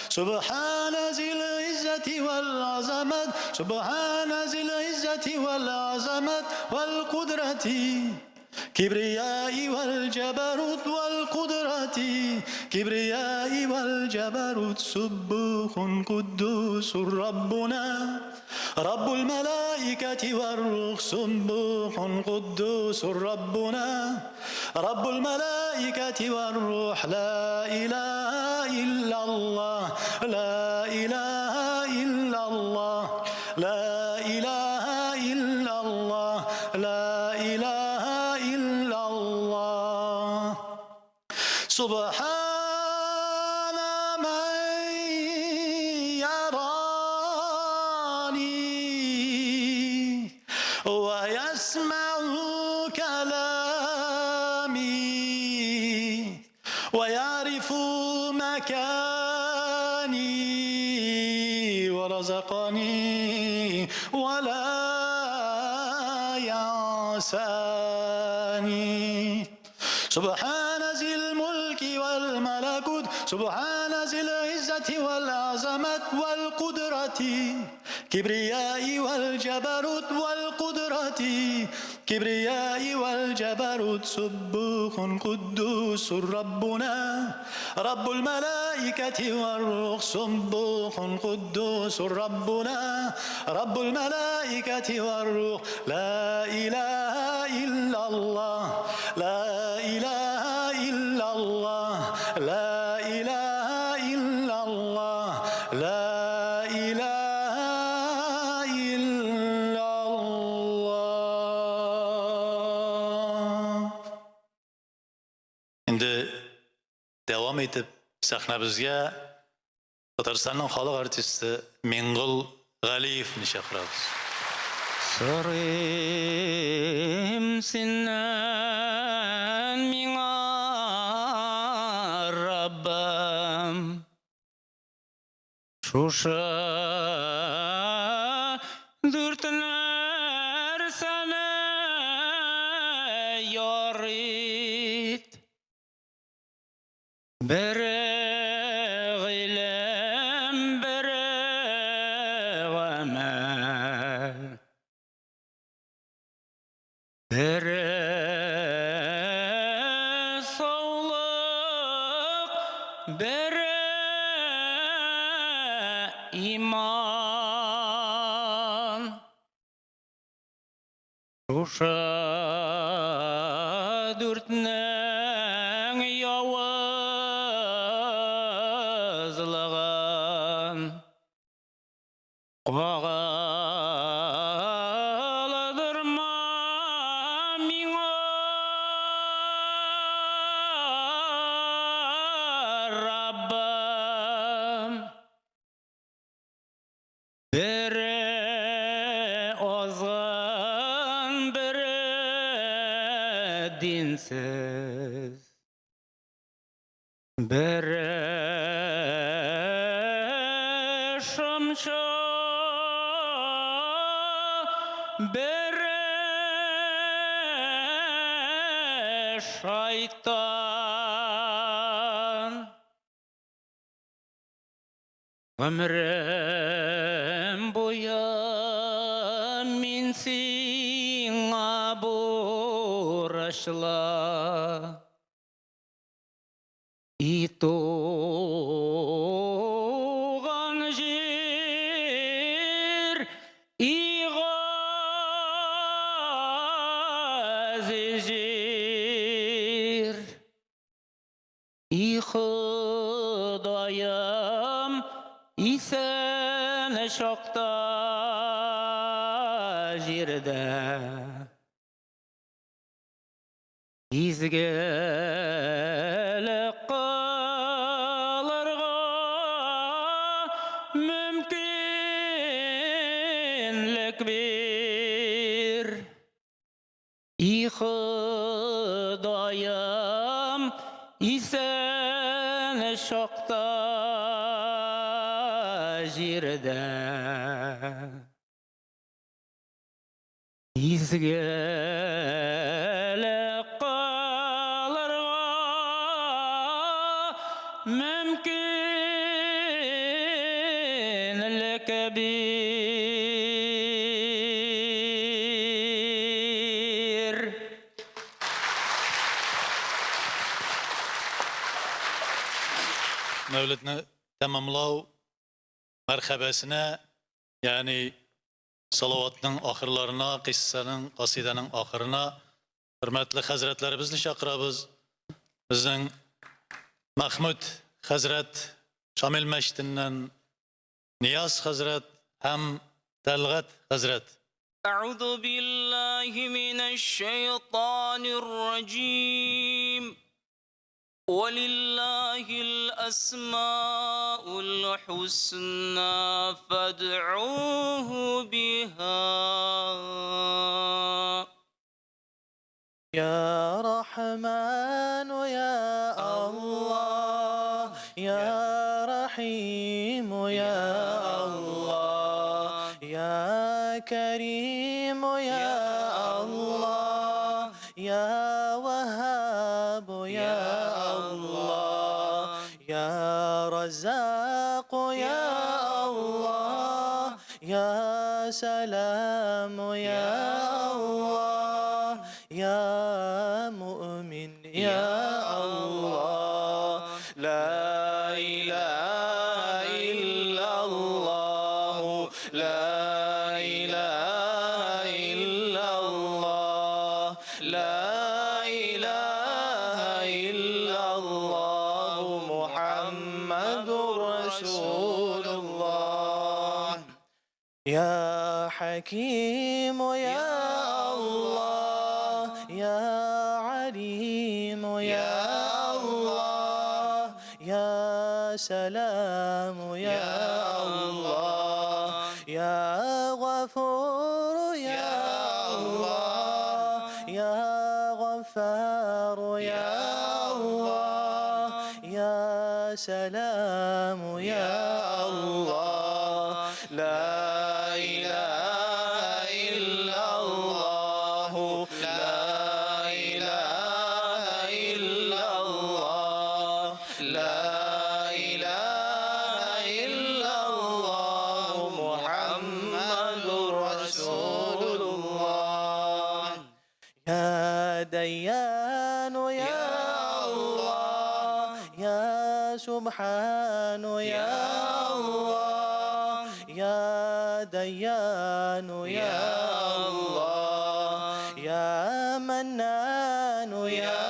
سبحان ذي العزة والعظمة سبحان ذي العزة والعظمة والقدرة كبرياء والجبروت والقدرة كبرياء والجبروت سبوح قدوس ربنا رب الملائكة والروح سبوح قدوس ربنا رب الملائكة والروح لا إله إلا الله لا إله إلا الله لا إله إلا الله لا إله إلا الله سبحان من يراني ويسمع كلامي ويعرف مكاني ورزقني ولا ينساني سبحان ذي الملك والملكوت سبحان ذي العزة والعظمة والقدرة كبرياء والجبروت والقدرة كبرياء والجبروت سبوح قدوس ربنا رب الملائكة والروح سبوح قدوس ربنا رب الملائكة والروح لا إله إلا الله لا إله إلا الله لا إله إلا الله لا إله إلا الله. Инде дәвам итеп сәхнәбезгә Татарстанның халык артисты Миңгол Галиевны чакырабыз. Сорыйм синнән миңа, Раббым, шушы дүрт нәрсәне яр ит. Бере гыйлем, бере гамәл. Бере саулык, бере иман. Шушы дүртнең явызлыгын кагылдырма миңа, Раббым. Бере азгын, бере динсез. Бере шымчы, бере шайтан. Гомерем буе мин сиңа бурычлы. И туган җир, и газиз җир. И Ходаем, исән чакта җирдә. Изгелек кылырга мөмкинлек бир. И Ходаем, исән чакта җирдә. Изгелек кылырга мөмкинлек бир. Мәүлетне тәмамлау мәрхәбәсенә, ягъни салаватның ахырларына, кыйссаның, касыйданың ахырына хөрмәтле хәзрәтләребезне чакырабыз. Безнең Мәхмүт хәзрәт Шамил мәчетеннән, Нияз хәзрәт һәм Тәлгать хәзрәт. أعوذ بالله من الشيطان الرجيم ولله الأسماء الحسنى فادعوه بها يا رحمن يا الله يا رحيم يا الله يا كريم يا الله يا وهاب يا الله يا رزاق يا الله يا سلام يا الله يا مؤمن يا الله لا إله إلا الله لا إله إلا الله لا إله إلا الله محمد رسول الله يا حكيم يا الله يا عليم يا سلام يا الله يا غفور يا الله يا غفار يا الله يا سلام يا الله لا إله إلا الله لا إله إلا الله لا إله إلا الله محمد رسول الله يا ديان يا الله يا سبحان يا الله يا ديان يا الله يا منان يا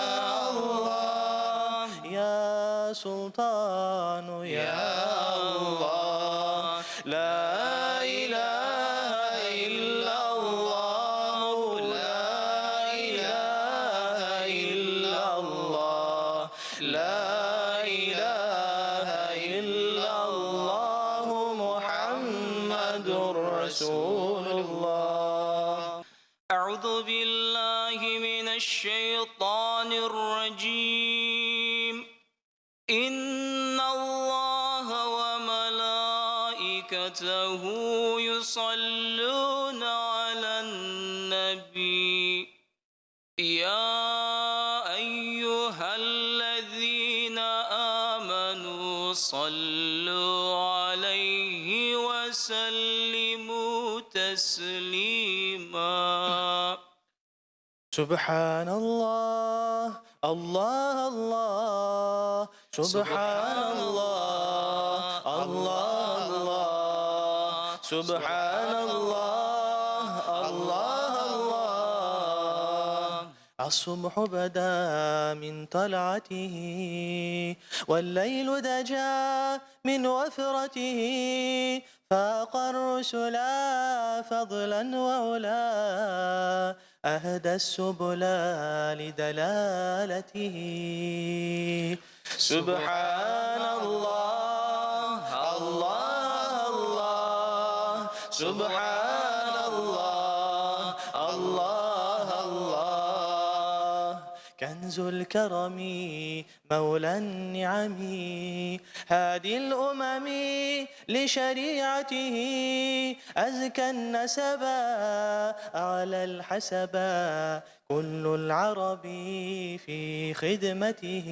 الله يا سلطان يا الله لا إله إلا الله لا إله إلا الله لا إله إلا الله محمد رسول الله. أعوذ بالله من الشيطان الرجيم. إن الله وملائكته يصلون على النبي يا أيها الذين آمنوا صلوا عليه وسلموا تسليما. سبحان الله الله الله سبحان الله الله الله سبحان الله الله الله. الصبح بدا من طلعته والليل دجا من وفرته فاق الرسل فضلا وعلا أهدى السبل لدلالته. سبحان الله الله الله سبحان الله الله الله. كنز الكرم مولى النعم هادي الأمم لشريعته أزكى النسبا أعلى الحسبا كل العرب في خدمته.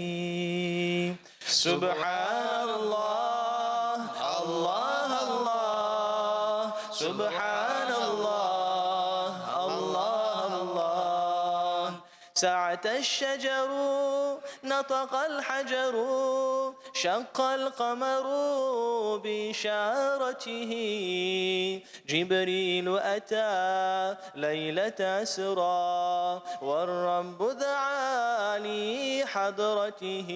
سبحان الله الله الله سبحان الله الله الله. سعت الشجر نطق الحجر شق القمر بإشارته جبريل أتى ليلة أسرى والرب دعا لحضرته.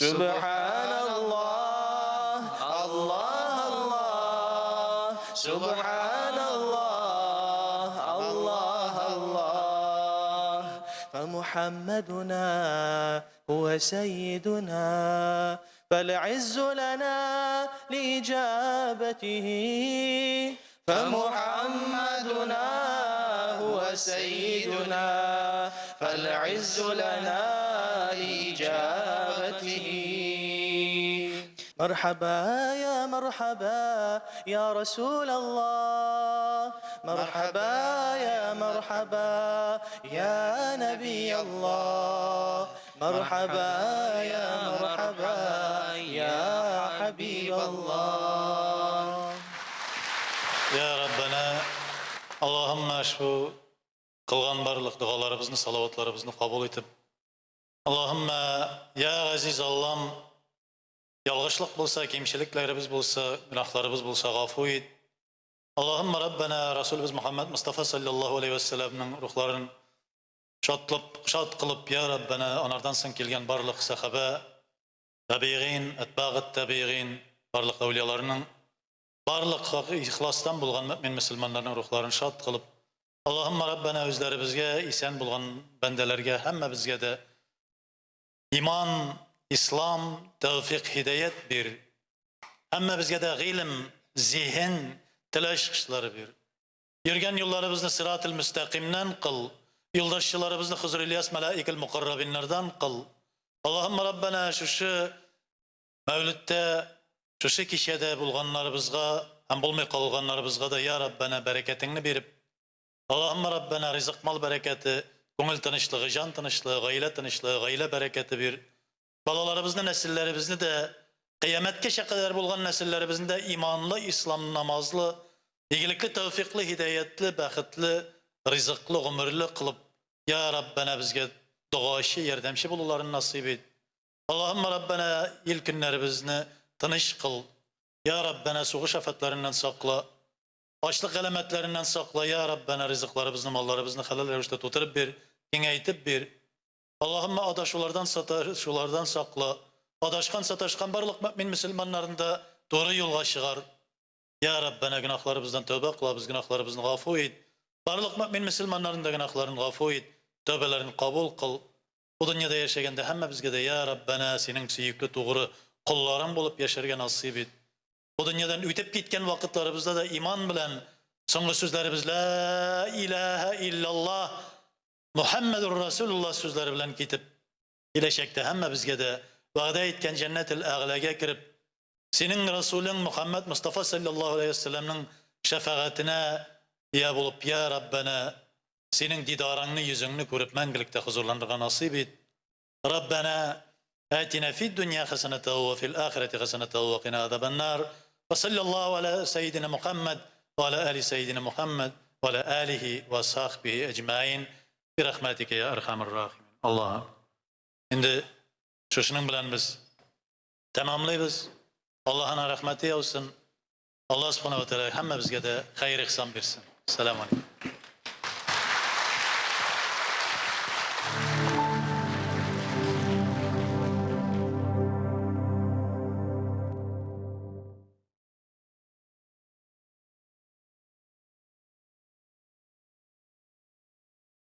سبحان الله الله الله سبحان الله الله الله. فمحمدنا هو سيدنا فالعز لنا لإجابته فمحمدنا هو سيدنا فالعز لنا لإجابته. مرحبا يا مرحبا يا رسول الله مرحبا يا مرحبا يا نبي الله مرحبا يا مرحبا يا حبيب الله. يا ربنا اللهم اشفو قылған барлық дұғаларыбызны, салаватларыбызны қабыл етіп, Аллахымма, я ғазиз Аллам, ялгышлык булса, кемчелекләребез булса, гөнаһларыбыз булса, гафу ит. Аллахымма Раббана, Расулыбыз Мухаммад Мустафа саллаллаху алейхи вассаламның рухларын шатлып, шат кылып, я Раббана, анардан соң килгән барлык сахаба, табигин, атбагыт табигин, барлык әүлияларның, барлык ихластан булган мөмин мөселманнарның рухларын шат кылып, Аллахымма Раббана үзләребезгә, исән булган бәндәләргә, һәммәбезгә дә иман, ислам, тәүфик, һидаять бир. Һәммәбезгә дә гыйлем, зиһен, тел ачкычлары бир. Йөргән юлларыбызны сирател мөстәкыймнән кыл. Юлдашчыларыбызны Хозыр Ильяс мәлаикел мукаррабиннардан кыл. Аллаһумма Раббана шушы Мәүлеттә, шушы кичәдә булганнарыбызга һәм булмый калганнарыбызга да, я Раббана, бәрәкәтеңне биреп, Аллаһумма Раббана, ризык-мал бәрәкәте, күңел тынычлыгы, җан тынычлыгы, гаилә тынычлыгы, гаилә бәрәкәте бир. Балаларыбызны, нәселләребезне дә, кыямәткәчә кадәр булган нәселләребезне дә иманлы, ислам, намазлы, игелекле, тәүфиклы, һидаятлы, бәхетле, ризыклы, гомерле кылып, я Раббана, безгә догачы, ярдәмче булуларын насыйп ит. Аллаһумма Раббана, ил-көннәребезне тыныч кыл. Я Раббана, сугыш афәтләреннән сакла. Ачлык галәмәтләреннән сакла, я Раббана, ризыкларыбызны, малларыбызны хәләл рәвештә тутырып бир, киңәйтеп бир. Аллаһумма адашулардан, саташулардан сакла. Адашкан, саташкан барлык мөэмин мөселманнарны да туры юлга чыгар. Я Раббана, гөнаһларыбыздан тәүбә кылабыз, гөнаһларыбызны гафу ит. Барлык мөэмин мөселманнарның да гөнаһларын гафу ит, тәүбәләрен кабул кыл. Бу дөньяда яшәгәндә һәммәбезгә дә, Я Раббана, Синең сөекле тугры колларың булып яшәргә насыйп ит. Бу дөньядан үтеп киткән вакытларыбызда да иман белән соңгы сүзләребез Лә иләһә илляллаһ, Мухәммәдүр Расулуллаһ сүзләре белән китеп, киләчәктә һәммәбезгә дә вәгъдә иткән Җәннәтел Әгъләгә кереп, Синең Расулең Мухәммәд Мостафа салләллаһу галәйһи вә сәлләмнең шәфәгатенә ия булып, Я Раббана, Синең дидарыңны, йөзеңне күреп мәңгелектә хозурланырга насыйп ит. Раббана атина фид дөнья хәсәнәтә ва фил ахирәти хәсәнәтә ва кина азабаннар. Ва саллаллаху аля сәйдина Мухаммад ва аля али сәйдина Мухаммад ва аля алихи ва сахбихи әҗмәин. Би рәхмәтикә я архамар рахимин. Аллаһ. Инде шушының белән без тәмамлыйбыз. Аллаһының рәхмәте яусын. Аллаһ субхана ва тәгалә һәммәбезгә дә хәер ихсан бирсен. Сәлам алейкум.